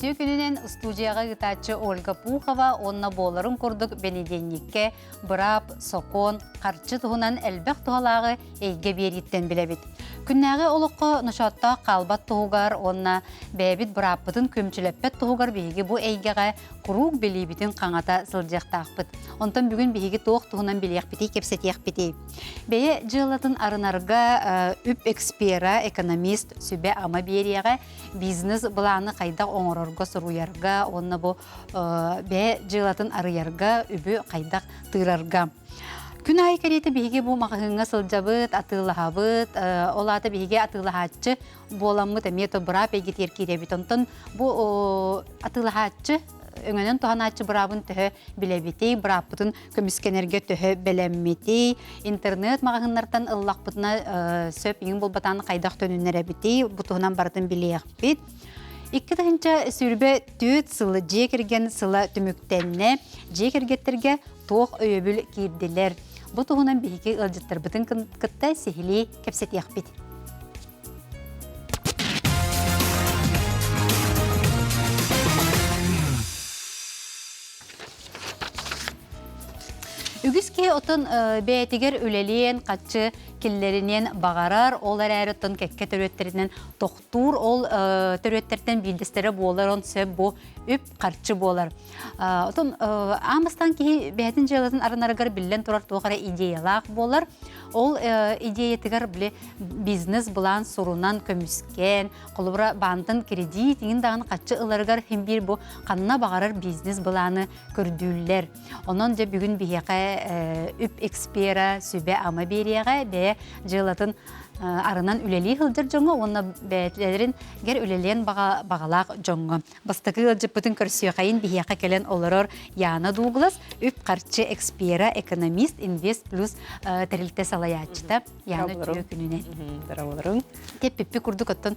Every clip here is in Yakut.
Үтүө күнүнэн студияҕа ыытааччы Ольга Пухова уонна буоларын курдук бэнидиэнньиккэ быраап, сокуон, харчы туһунан элбэх туһалааҕы эйгэ биэрииттэн билэбит. Күннээҕи олоххо ночооттоох хаалбат туһугар уонна бэйэбит бырааппытын күөмчүлэппэт туһугар биһиги бу эйгэҕэ куруук билиибитин хаҥата сылдьыахтаахпыт. Онтон бүгүн биһиги туох туһунан билиэхпитий, кэпсэтиэхпитий? Бэйэ дьыалатын арынарга үп экспера, экономист сүбэ-ама биэриэҕэ, бизнес-былааны хайдах оҥорорго, суруйарга уонна бу бэйэ дьыалатын арыйарга үбү хайдах тыырарга. Күн аайы кэриэтэ биһиги бу маҕаһыыҥҥа сылдьабыт, атыылаһабыт, ол аата биһиги атыылаһааччы буоламмыт эмиэ то быраап эйгэтигэр киирэбит. Онтон бу атыылаһааччы өҥөнөн туһанааччы быраабын төһө билэбитий, бырааппытын көмүскэнэргэ төһө бэлэммитий, интернет маҕаһыыннартан ыллахпытына сөп иҥин буолбатаҕын хайдах төнүннэрэбитий, бу туһунан барытын билиэхпит. 2024 сылы дьиэ кэргэн сыла түмүктэннэ. Дьиэ кэргэттэргэ туох өйөбүл киирдилэр? Бу туһунан биһиги ыалдьыттарбытын кытта сиһилии кэпсэтиэхпит. Үгүс киһи отон бэйэтигэр үлэлиэн, хаччы киллэриниэн баҕарар, ол эрээри оттон кэккэ төрүөттэринэн тохтуур, ол төрүөттэртэн биирдэстэрэ буолар, он сөп бу үп харчы буолар. Отон аан бастаан киһи бэйэтин дьыалатын арынарыгар биллэн турар туох эрэ идеялаах буолар. Ол идеятыгар били бизнес-былаан сурунан көмүскээн, холобура баантан кредит иҥин даҕаны хаччы ыларыгар син биир бу ханна баҕарар бизнес-былааны көрдүүллэр. Онон дьэ бүгүн биһиэхэ үп экспера сүбэ-ама биэриэҕэ, бэйэ дьыалатын арынан үлэлии сылдьар дьоҥҥо уонна бэйэлэрин гэр үлэлиэн баҕалаах дьоҥҥо. Бастакы ыалдьыппытын көрсүөхэйин биһиэхэ кэлэн олорор Яна Дуглас, үп-харчы экспера, экономист, Инвест Плюс тэрилтэ салайааччыта. Яна үтүө күнүнэн. Здраволорун. Теппиппи курдук оттон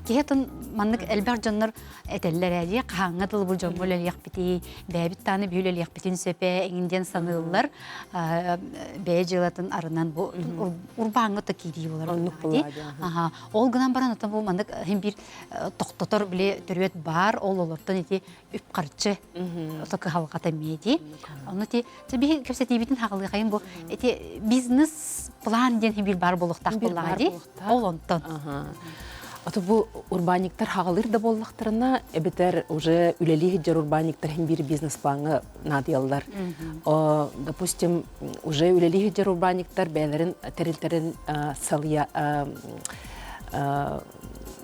киһи отон маннык элбэх дьоннор этэллэр ээ хаһааҥҥа дылы бу дьоҥҥо үлэлиэхпитий, бэйэбит даҕаны биһи үлэлиэхпитин сөп ээ эҥин диэн саныыллар. Бэйэ дьыалатын арынан бу урбааҥҥа то киирии болар. Оннук буолаа. Аха. Ол гынан баран отон бу маннык хин биир тохтотор били төрүөт баар, ол олортон ити үп-харчы ото кыһалҕата эмиэ дии. Ону ити биһи кэпсэтиибитин хаҕалыахайын бу ити бизнес план диэн биир баар буолуохтаах буоллаҕа дии. Ол онтон. Ото бу урбаанньыктар хаҕалыыр да буоллахтарына, эбэтэр уже үлэлии сылдьар урбаанньыктар иһин биир бизнес-плаҥҥа наадыйаллар. Допустим, уже үлэлии сылдьар урбаанньыктар бэйэлэрин тэрилтэрин салыйа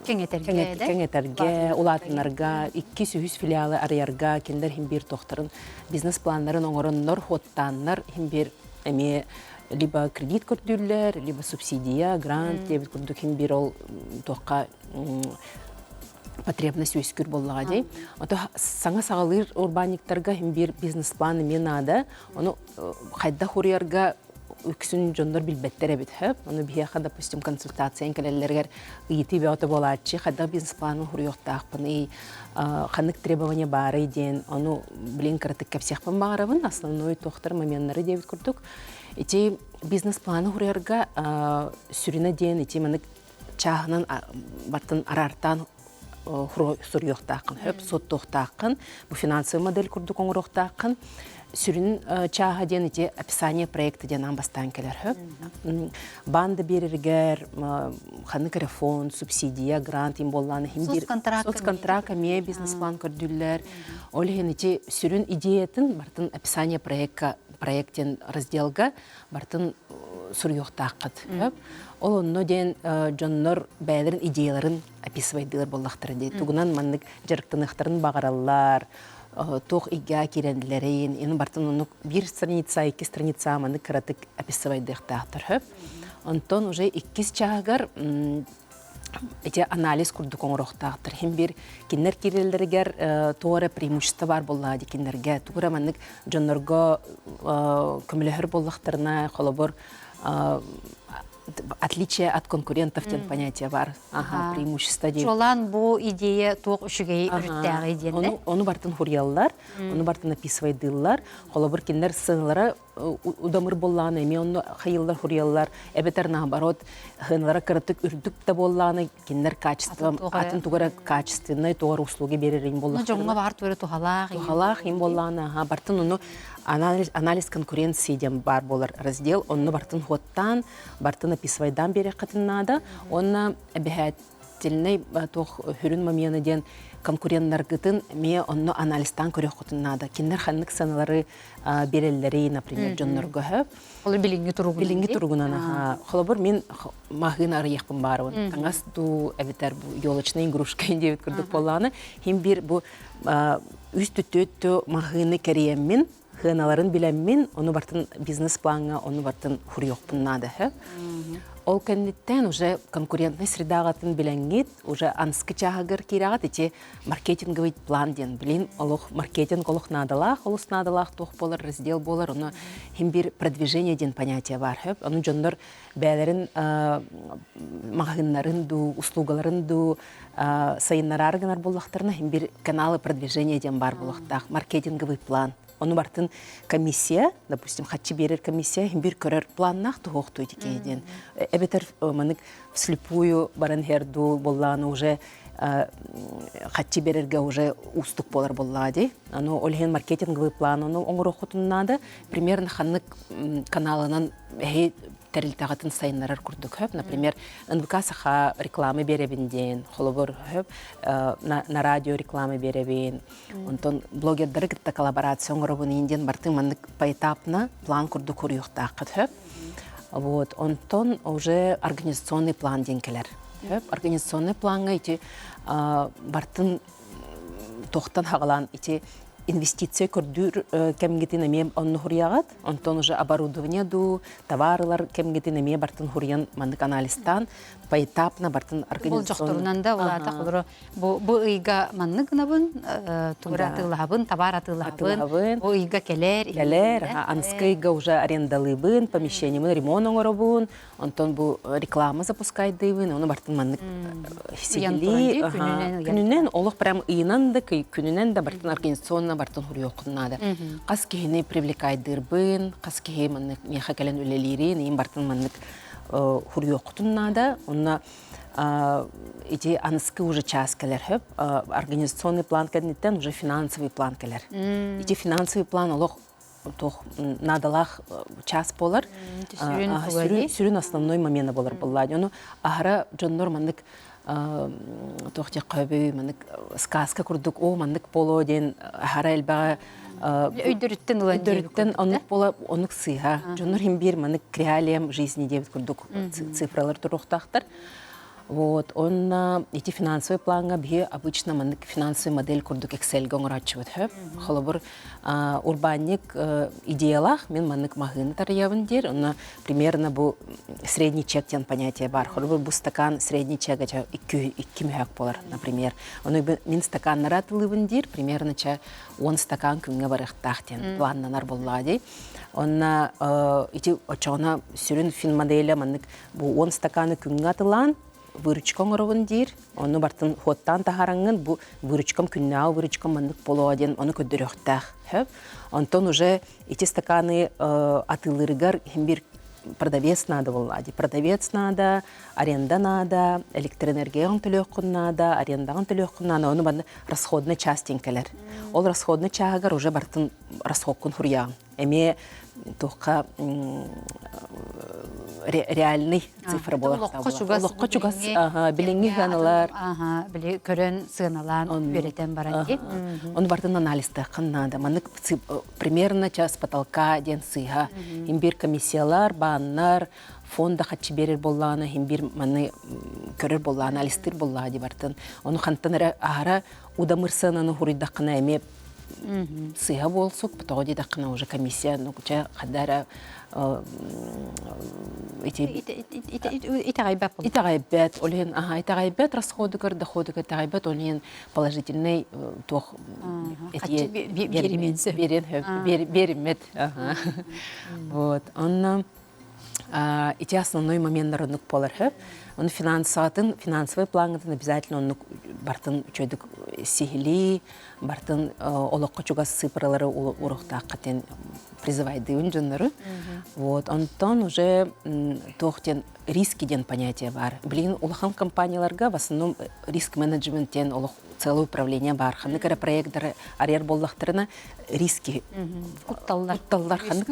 Кэҥэтэргэ, кэҥэтэргэ, улаатынарга, иккис, үһүс филиалы арыйарга кинилэр иһин биир туохтарын бизнес-планнарын оҥороннор, хуоттааннар иһин биир эмиэ либо кредит көрдүүллэр, либо субсидия, грант диэбит курдук иһин биир ол туохха потребность үөскүүр буоллаҕа дии. Ото саҥа саҕалыыр урбаанньыктарга иһин биир бизнес-план эмиэ наада. Ону хайдах уруйарга үксүн дьоннор билбэттэр эбит хөп. Ону биһиэхэ, допустим, консультациян кэлэллэригэр ыйытыы бөҕөтө буолааччы, хайдах бизнес-планын хуруйуохтаахпыный, ханнык требование баарый диэн, ону билин кыратык кэпсиэхпин баҕарабын, основной туохтар моменнары диэбит курдук. Ити бизнес-планы хуруйарга сүрүнэ диэн ити маннык чааһынан бартын араартаан суруйуохтааххын, хөп суоттуохтааххын, бу финансовый модель курдук оҥоруохтааххын. Сүрүн чааһа диэн ити описание проекта диэн аан бастаан кэлэр хөп. Баанда биэрэригэр ханнык эрэ фонд, субсидия, грант им буоллааны иһин биир соцконтракт эмиэ бизнес-план көрдүүллэр. Ол иһин ити сүрүн идеятын бартын описание проекта проект диэн разделга бартын суруйуохтааххыт. Ол онно диэн дьоннор бэйэлэрин идеяларын описывайдыылар буоллахтара дии. Тугунан маннык дьарыктаныахтарын баҕараллар, туох игга киирэллэрин, ин бартын оннук биир страница, икки страница маннык кыратык описывайдыахтаахтар хөп. Онтон уже иккис чааһыгар ити анализ курдук оҥоруохтаахтар. Хим бир кинилэр киирэллэригэр туох эрэ преимущество баар буоллаҕа дии кинилэргэ. Тугу эрэ маннык дьоннорго көмөлөһөр буоллахтарына, холобур, Отличие от конкурентов диэн понятие бар. Ага, преимущество диэн. Чуолаан бу идея туох үчүгэй өрүттээҕий диэн Ону, ону бартын хуруйаллар, ону бартын описывайдыыллар. Холобур, кинилэр сыаналара удамыр буоллаҕына эмиэ онно хайыллар хуруйаллар. Эбэтэр наоборот, сыаналара кыратык үрдүк да буоллаҕына кинилэр качество атын тугара качественнай тугар услуги берер им боллахтарына. Дьоҥҥо баар туора туһалаах. Туһалаах им буоллаҕына, аха, бартын ону анализ, анализ конкуренции диэн баар буолар раздел, онно бартын хуоттаан, бартын описывайдаан биэриэххитин наада. Уонна эбэһээтильнай туох хүрүн момена диэн конкуреннаргытын эмиэ онно анализтаан көрүөххүтүн наада. Кинилэр ханнык сыаналары биэрэллэрий, например, дьоннорго хөп. Ол билиҥҥи туругунан. Билиҥҥи туругунан, аха. Холобур, мин маһыын арыйыахпын баарыбын. Таҥас дуу, эбэтэр бу елочная игрушка диэбит курдук буоллаҕына, хим биир бу үс түттүөттү маһыыны кэрийэммин, хыаналарын билэммин, ону бартын бизнес-плаҥҥа ону бартын хуруйуохпун наада сөп. Ол кэнниттэн уже конкурентный средаҕатын билэҥҥит, уже анскы чааһыгар киирэҕит ити маркетинговый план диэн билин олох маркетинг олох наадалаах, олус наадалаах туох буолар, раздел буолар, ону хим бир продвижение диэн понятие бар сөп. Ону дьоннор бэйэлэрин маҕаһыыннарын дуу, услугаларын дуу сайыннараары гынар буоллахтарына хим бир каналы продвижения диэн баар буолуохтаах, маркетинговый план. Ону бартын комиссия, допустим, хаччы биэрэр комиссия хим бир көрөр планнаах туһуохтуй дикей диэн. Эбэтэр манык вслепую баран иһэр дуу буоллаҕына уже хаччы биэрэргэ уже уустук буолар буоллаҕа дии. Аны ол иһин маркетинговый план ону оҥоруоххутун наада. Примерно ханнык каналынан эһи тэрилтэҕитин сайыннарар курдук хөп. Например, НВК Саха реклама биэрэбин диэн, холобур хөп, на, на радио реклама биэрэбин, онтон блогердары кытта коллаборация оҥоробун иин диэн бартын маннык поэтапно план курдук уруйуохтааххыт хөп. Вот, онтон уже организационный план диэн кэлэр. Хөп, организационный плаҥҥа ити бартын туохтан хаҕалаан ити инвестиция көрдүүр кэмгитин эмиэ онно хуруйаҕыт, онтон уже оборудование дуу, товар ылар кэмгитин эмиэ бартын хуруйан маннык анализтаан поэтапно бартын организационный да улаата холоро бу бу ыйга маннык гынабын тугура атыылаһабын табаар атыылаһабын бу ыйга кэлэр кэлэр анскы ыйга уже арендалыыбын помещениемын ремонт оҥоробун Онтон бу реклама запускайдыыбын, ону бартын маннык сигилии күнүнэн олох прям ыйынан да күнүнэн да бартын организационно бартын хуруйуоххун наада. Хас киһини привлекайдыырбын, хас киһи маннык миэхэ кэлэн үлэлиирин, иин бартын маннык хуруйуоххутун наада. Онно ити аныскы уже час кэлэр хөп организационный план кэнниттэн уже финансовый план кэлэр. Ити финансовый план олох туох наадалаах час буолар. Сүрүн основной момена буолар буоллаа. Ону аһара дьоннор маннык туох диэххэ маннык сказка курдук оо маннык боло диэн аһара элбэҕи өйдөрүттэн ылан өйдөрүттэн оннук буола оннук сыыһа. Дьоннор хим биир маннык реалиям жизни диэбит курдук цифралар туруохтаахтар. Вот, он ити финансовый плаҥҥа биһи обычно маннык финансовый модель курдук Excel-гэ оҥорооччубут хөп. Холобур, урбаанньык идеялаах мин маннык маһыыны тарыйабын диир, онно примерно бу средний чек диэн понятие бар. Холобур, бу стакан средний чека икки мөһөөк буолар, например. Ону мин стаканнары атылыыбын диир, примерно ча 10 стакан күҥҥэ барыахтаах диэн планнанар буоллаҕа дии. Онно ити оччоҕуна сүрүн финмоделя маннык Бу 10 стаканы күҥҥэ атылаан выручка оҥоробун диир. Ону бартын хуоттаан таһаараҥҥын бу выручкам күннээҕи выручкам маннык болоо диэн ону көрдөрүөхтээх. Хөп. Онтон уже ити стаканы атыылыырыгар иһин бир продавец надо буолла дии. Продавец надо, аренда надо, электроэнергияҕын төлүөххүн надо, арендаҕын төлүөххүн надо. Ону манна расходный часть диэн кэлэр. Ол расходный чааһыгар уже бартын расходкун хуруйаҕын. Эмиэ туохха реальный цифра буолар. Олоххо чугас билиҥҥи сыаналар. Били көрөн сыаналаан үөрэтэн баран ди. Ону бартын анализтааххын наада. Маннык примерно час потолка диэн сыыһа. Имбир комиссиялар, бааннар, фонда хаччы берер боллаана имбир маны көрөр боллаана, анализтыр боллаа ди бартын. Ону хантан эрэ аһара удамыр сыананы хуруйдаххына эмиэ сыыһа буолсук, тоҕо диэтэххинэ уже комиссия ну чэ ханна эрэ ити итэҕэйбэт итэҕэйбэт ол иһин аха итэҕэйбэт расходугар доходугар итэҕэйбэт ол иһин положительный туох биэримиэн биэриммэт вот онно. Ити основной моменттар оннук буолар хөп. Оны финансатын, финансовый плаҥҥытын обязательно оннук бартын үчүгэйдик сиһилии, бартын олоххо чугас цифралары уруохтааххытын призывайдыыбын дьоннору. Вот, онтон уже туох диэн риски диэн понятие бар. Билигин улахан компанияларга в основном риск менеджмент диэн олох целое управление бар. Ханнык эрэ проекттары арыйар буоллахтарына риски кутталлар. Кутталлар ханнык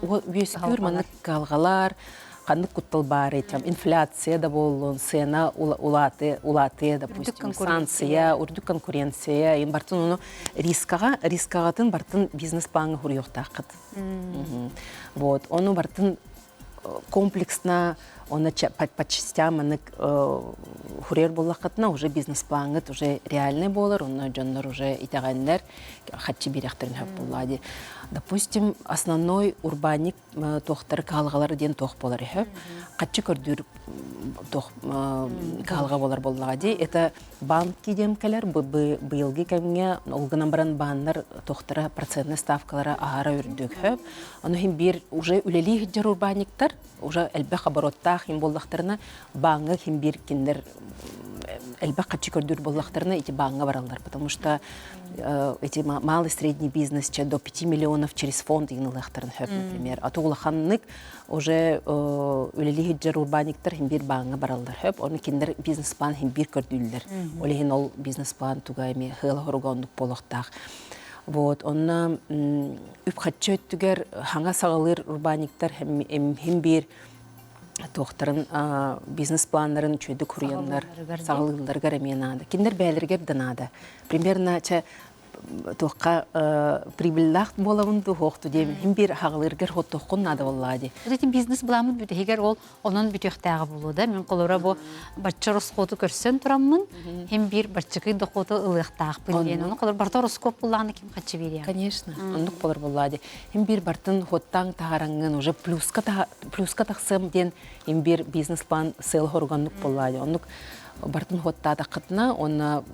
үөскүүр маннык кыһалҕалар, ханнык куттал баар там инфляция да буоллун, сыана улааты, улаатыа, допустим, санкция, үрдүк конкуренция, им бартын ону рискаҕа, рискаҕатын бартын бизнес-плаҥҥа хуруйуохтааххыт. Вот, ону бартын комплексно оны по частям маннык хурер буоллаххытына уже бизнес-плаҥҥыт уже реальный буолар, онно дьоннор уже итэҕэннэр хаччы биэрэхтэрин хөп буоллаа дии. Допустим, основной урбаанньык туохтары кыһалҕалары диэн туох буолар үһү? Хаччы көрдүүр туох кыһалҕа буолар буоллаҕа дии. Это банки диэн кэлэр быйылгы кэмҥэ ол гынан баран бааннар туохтара процентный ставкалара аһара үрдүк хөп. Ону иһин биир уже үлэлии сылдьар урбаанньыктар уже элбэх обороттаах им буоллахтарына бааҥҥа ким биир кинилэр элбэх хаччы көрдүүр буоллахтарына эти бааҥҥа бараллар, потому что эти малый средний бизнес до 5 миллионов через фонд ылыахтарын сөп, например. А то улаханнык уже үлэлии сылдьар урбаанньыктар хин биир бааҥҥа бараллар хөп, ону кинилэр бизнес-план хин биир көрдүүллэр. Ол иһин ол бизнес-план туга эми сыала хоруга оннук буолуохтаах. Вот, онно үп-харчы өттүгэр хаҥа саҕалыыр урбаанньыктар хим биир туохтарын бизнес-планнарын үчүгэйдик хуруйаннар саҕалыылларыгар эмиэ наада. Кинилэр бэйэлэригэр да наада. Примерно чэ туохха прибыльлаах буолабын дуу хуохту диэбин хим биир хаҕалыыргар хоттуоххун наада буоллаа дии. Вот этим бизнес-планым бүтэһигэр ол онон бүтүөхтээҕэ буолуо да. Мин холобура бу бачча ороскуоту көрсөн тураммын, хим биир баччакый дохуоту ылыахтаахпын диэн. Ону холобура барыта ороскуот буллаҕына ким хаччы биэриэҕэ? Конечно, оннук болар буоллаа дии. Хим биир бартын хуоттаң таһараҥҥын уже плюска плюска тахсыам диэн хим биир бизнес-план сыал хоруганнук буоллаа дии. Оннук бартын хуоттаатаххытына уонна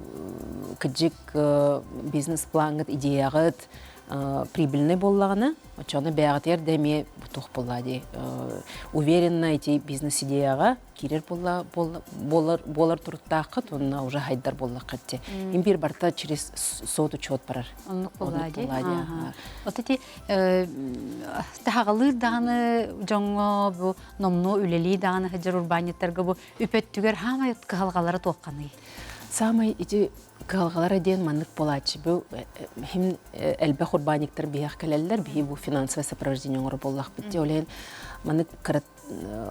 кыдьык бизнес-плаҥҥыт идеяҕыт прибыльный буоллаҕына, оччоҕуна бэйэҕитигэр да эмиэ туох буоллаа дии, уверенно ити бизнес-идеяҕа киирэр буолла буолар буолар туруктааххыт уонна уже хайдар буоллаххыт дии. Им биир барыта через сот учет барар. Оннук буоллаа дии. Вот эти таһаҕалыыр даҕаны дьоҥҥо бу номнуо үлэлии даҕаны сылдьар урбаанньыттарга бу үп өттүгэр хаамай кыһалҕалара туохханый? Саамай ити кыһалҕалара диэн маннык буолааччы. Бу хим элбэх урбаанньыктар биһиэх кэлэллэр, биһи бу финансовое сопровождение оҥоро буоллахпыт дии. Ол иһин маннык кыра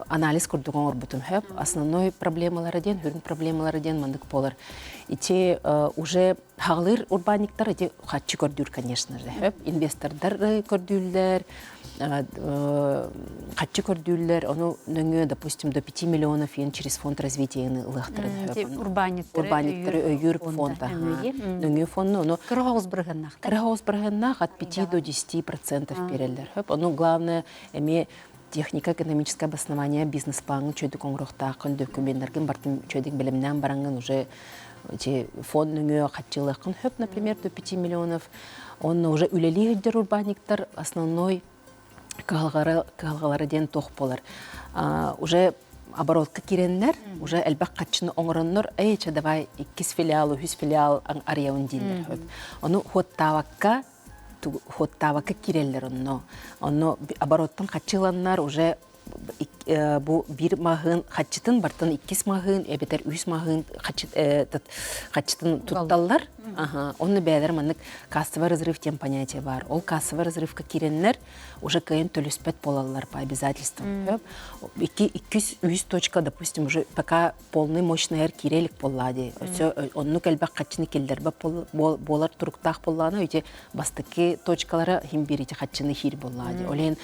анализ курдук оҥорбутум хөп. Основной проблемалара диэн, сүрүн проблемалара диэн маннык буолар. Ити уже хаҕылыыр урбаанньыктар ити хаччы көрдүүр, конечно же, хөп. Инвестордар көрдүүллэр, хаччы көрдүүллэр, ону нөҥүө, допустим, до 5 миллионов иен через фонд развития ылыахтарын сөп. Урбаанньыттары урбаанньыттары өйүүр фонд нөҥүө фонду ону кыра оҕус бырыһыннаах кыра оҕус бырыһыннаах от 5 до 10% береллер хөп. Ону главное эмиэ технико-экономическое обоснование бизнес-плаҥҥын чөйдүк оҥоруохтааххын, докуменнаргын бартын чөйдүк бэлэмнээн бараҥҥын уже эти фонд нөҥүө хаччылыаххын хөп, например, до 5 миллионов. Онно уже үлэлии сылдьар урбаанньыктар основной кыһалҕалара диэн туох буолар? Уже оборотка киирэннэр, уже элбэх хаччыны оҥороннор, эй, чэ, давай иккис филиал, үһүс филиал арыйабын дииллэр хөп. Ону хуоттаабакка хуоттаабакка киирэллэр онно. Онно обороттан хаччыланнар уже бу биир маһыын хаччытын бартын иккис маһыын эбэтэр үс маһыын хаччытын тутталлар. Онно бэйэлэр маннык кассовый разрыв диэн понятие бар. Ол кассовый разрывка киирэннэр уже кыайан төлөспөт буолаллар по обязательствам. Икки иккис үс точка, допустим, уже пока полный мощный киирэ илик буоллаа дии. Өссө оннук элбэх хаччыны киллэрбэт буолар туруктаах буоллаҕына, ити бастакы точкалара хим биир ити хаччыны хиир буоллаа дии. Ол иһин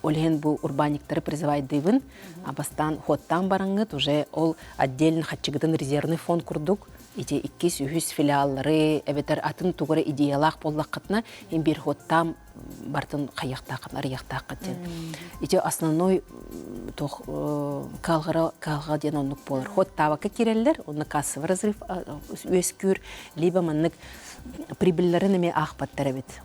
ол иһин бу урбаанньыктары призывайдыыбын. Бастаан хуоттаан бараҥҥыт уже ол отдельно хаччыгытын резервный фонд курдук ити иккис, үһүс филиаллары эбэтэр атын тугу эрэ идеялаах буоллаххытына, хим биир хуоттаан бартын хайыахтааххын, арыйыахтааххын диэн. Ити основной туох кыалҕара кыалҕа диэн оннук буолар. Хот таабакка киирэллэр, онно кассовый разрыв үөскүүр, либо маннык прибыльларын эмиэ аахпаттар эбит.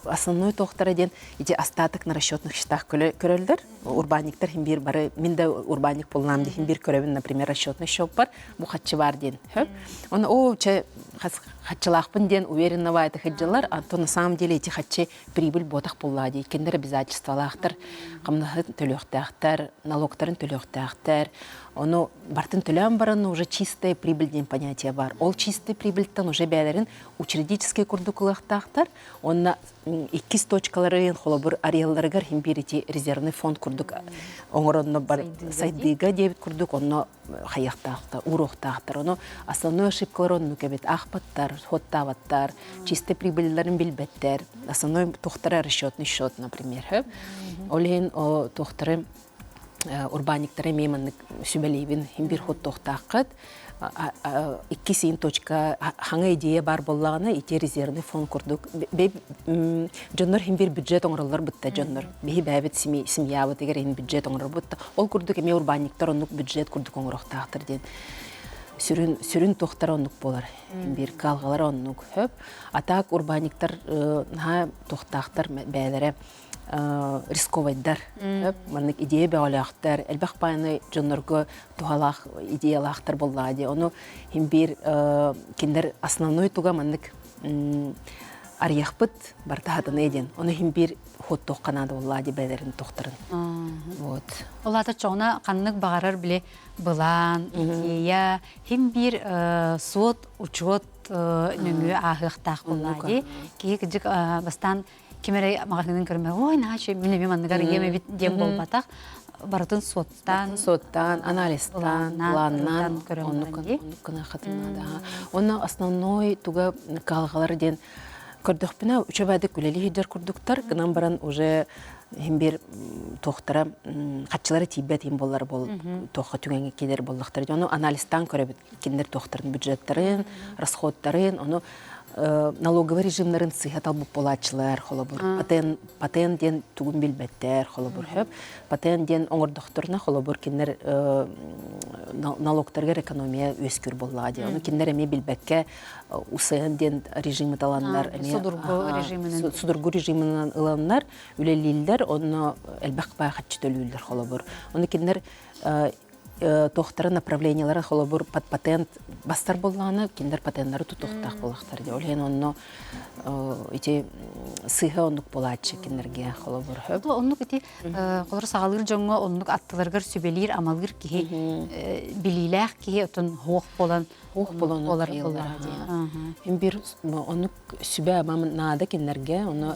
Основной туохтара диэн ити остаток на расчетных счетах көрөллөр. Урбаанньыктар хин биир бары мин да урбаанньык буоллаам диһин биир көрөбүн, например, расчетный счеппар бу хаччы бар диэн. Оны о чэ хаччылаахпын диэн уверенного это хыджылар, а то на самом деле эти хаччы прибыль буотах буллаа дии. Кинилэр обязательстволаахтар, хамнаһын төлүөхтээхтэр, налогтарын төлүөхтээхтэр. Ону бартын төлөөн баран уже чистая прибыль диэн понятие бар. Ол чистый прибыльтан уже бээлэрин учредительскай курдук ылыахтаахтар. Онно иккис точкаларын холобур арыялларыгар хин биир ити резервный фонд курдук оҥоронно бар сайдыыга диэбит курдук онно хайыахтаахтар, ууруохтаахтар. Ону основной ошибкалар оннук эбит. Аахпаттар, хуоттаабаттар, чистый прибыльларын билбэттэр. Основной туохтара расчетный счет, например. Ол иһин туохтары урбаанньыктары эмиэ маннык сүбэлиибин. Хин бир хуоттуохтааххыт. Икки сиин точка хаҥа идея бар буоллаҕына ити резервный фонд курдук дьоннор хин бир бюджет оҥороллор бытта дьоннор биһи бэйэбит семьябытыгар иһин бюджет оҥорор бутта ол курдук эмиэ урбаанньыктар оннук бюджет курдук оҥоруохтаахтар диэн сүрүн сүрүн туохтара оннук буолар биир кыалҕалара оннук хөп а так урбаанньыктар наһаа туохтаахтар бэйэлэрэ рисковайдар маннык идея бөҕөлөөхтөр элбэх баайны дьоннорго туһалаах идеялаахтар буоллаҕа дии ону хин биир кинилэр основной туга маннык арыйахпыт барыта хатыны диэн ону хин биир хуоттуохха наада буоллаҕа дии бэйэлэрин тохторун вот Ол аата чоҕуна ханнык баҕарар били былаан, идея, хин биир суот, учуот нөҥүө ааһыахтаах буоллаҕа дии. Киһи кыдьык бастаан ким эрэ маҕаһыынын көрмө ой наачы мин эмиэ манныгар ийэм эбит диэн буолбатах барытын суоттаан суоттаан анализтаан планнаан оннук гына хатынаада уонна основной туга кыһалҕалар диэн көрдөхпүнэ үчүгэйдик үлэлии курдуктар гынан баран уже иһин бир туохтара хаччылара тиийбэт иһин буоллар бол туохха түгэҥҥэ киирэр буоллахтар ону анализтаан көрөбүт кинилэр туохтарын бюджеттарын расходтарын ону налоговый режимнарын сыыһа талбыт буолааччылар холобур патент патент диэн тугун билбэттэр холобур хөп патент диэн оҥордохторуна холобур кинилэр налогтарыгар экономия үөскүүр буоллаҕа дии ону кинилэр эмиэ билбэккэ УСН диэн режимы таланнар эмиэ судургу режиминэн судургу режиминэн ыланнар үлэлииллэр онно элбэх баахаччы төлүүллэр холобур ону кинилэр туохтара направлениелара холобур под патент бастар буоллаҕына кинилэр патеннары тутуохтаах буолахтар дии ол иһин онно ити сыыһа оннук буолааччы кинилэргэ холобур оннук ити холобур саҕалыыр дьоҥҥо оннук аттыларыгар сүбэлиир амалыыр киһи билиилээх киһи отон хуох буолан хуох буолан буолар бир оннук сүбэ амам наада кинилэргэ ону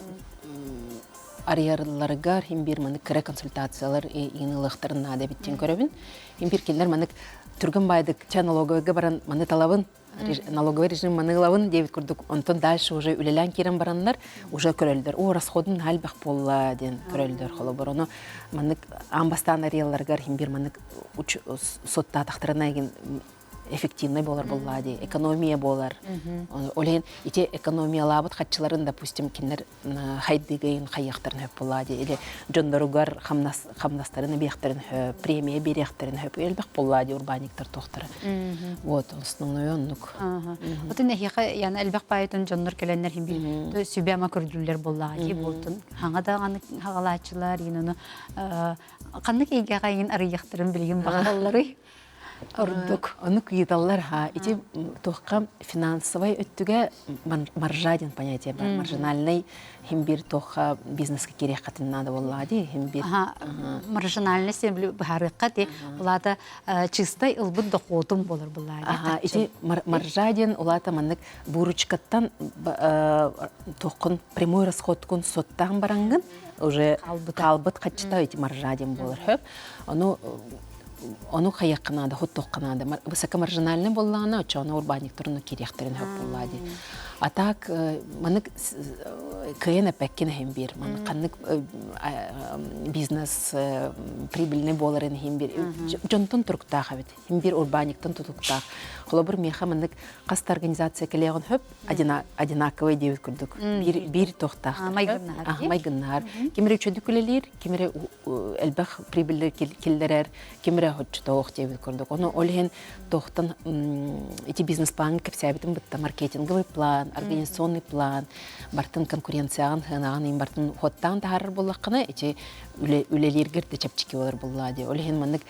арыйарыларыгар хин биир маннык кыра консультациялар ыйынылыахтарын наада эбиттин көрөбүн. Хин биир кинилэр маннык түргэн баайдык ча налоговыйга баран маны талабын, налоговый режим маны ылабын диэбит курдук, онтон дальше уже үлэлээн киирэн бараннар уже көрөлдөр. О, расходун элбэх буолла диэн көрөлдөр холобур. Ону маннык аан бастаан арыйалларыгар хин биир маннык суоттаатахтарына эгин эффективный буолар буоллаа дии, экономия буолар. Ол иһин ити экономиялаабыт хаччыларын, допустим, кинилэр хайдыгайын хайыахтарын хөп буоллаа дии, или дьонноругар хамнас хамнастарын эбиэхтэрин хөп, премия биэриэхтэрин хөп, элбэх буоллаа дии урбаанньыктар туохтара. Вот, основной оннук. Отун эһиэхэ яна элбэх баайытын дьоннор кэлэннэр хин бир сүбэ ама көрдүүллэр буоллаҕа дии буолтун хаҥа да хагалааччылар иин ону ханнык эйгэҕэ иин арыйыахтарын билигин баҕаралларый Ордук. Оннук ыйыталлар ха. Ити туохха финансовай өттүгэ маржа диэн понятие бар. Маржинальный хим бир туохха бизнеска кириэххэтин наада буоллаҕа дии хим бир. Маржинальность быһаарыахха ти улаата чистай ылбыт дохуотум болар буллаа. Ити маржа диэн улаата маннык буручкаттан туоххун прямой расходкун соттаан бараҥҥын уже хаалбыт хаччыта ити маржа диэн буолар хөп. Ону ону хайыахха наада, хоттуохха наада. Высокомаржинальный буоллаҕына, оччоҕуна урбаанньыктар ону киириэхтэрин сөп буоллаа дии. А так маннык кыайан эппэккин иһин биир маннык ханнык бизнес прибыльный буоларын иһин биир дьонтон туруктаах эбит иһин биир урбаанньыктан тутуктаах холобур миэхэ маннык хас да организация кэлиэҕин хөп одинаковый диэбит курдук биир биир туохтаах майгыннаһар ким эрэ үчүгдүк үлэлиир ким эрэ элбэх прибыль киллэрэр ким эрэ хоччотоох диэбит курдук ону ол иһин туохтан ити бизнес-план кэпсээбитим бытта маркетинговый план организационный план бартын конкуренцияҕын сыанаҕын иин бартын хуоттаан таһаарар буоллаххына ити үлэлииргэр да чэпчэки болар буоллаа дии ол иһин маннык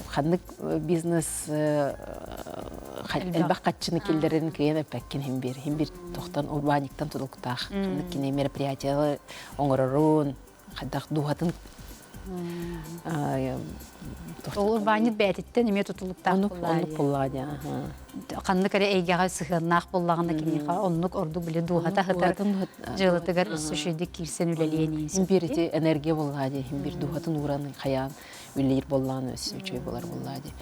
ханнык бизнес элбэх хаччыны киллэрин кыйан эппэккин хим бир хим бир тохтон урбаанньыктан тутулуктаах ханнык кини мероприятиялы оҥорорун хайдах дууһатын Ол урбаанньыт бэйэтиттэн эмиэ тутулуктаах оннук буоллаҕа дии ханнык эрэ эйгэҕэ сыһыаннаах буоллаҕына киниэхэ оннук ордук били дууһата сытар дьыалатыгар өссө үчүгэйдик киирсэн үлэлиэн иһин бир ити энергия буоллаҕа дии бир дууһатын ууран хайаан үлэлиир буоллаҕына өссө үчүгэй буолар буоллаҕа дии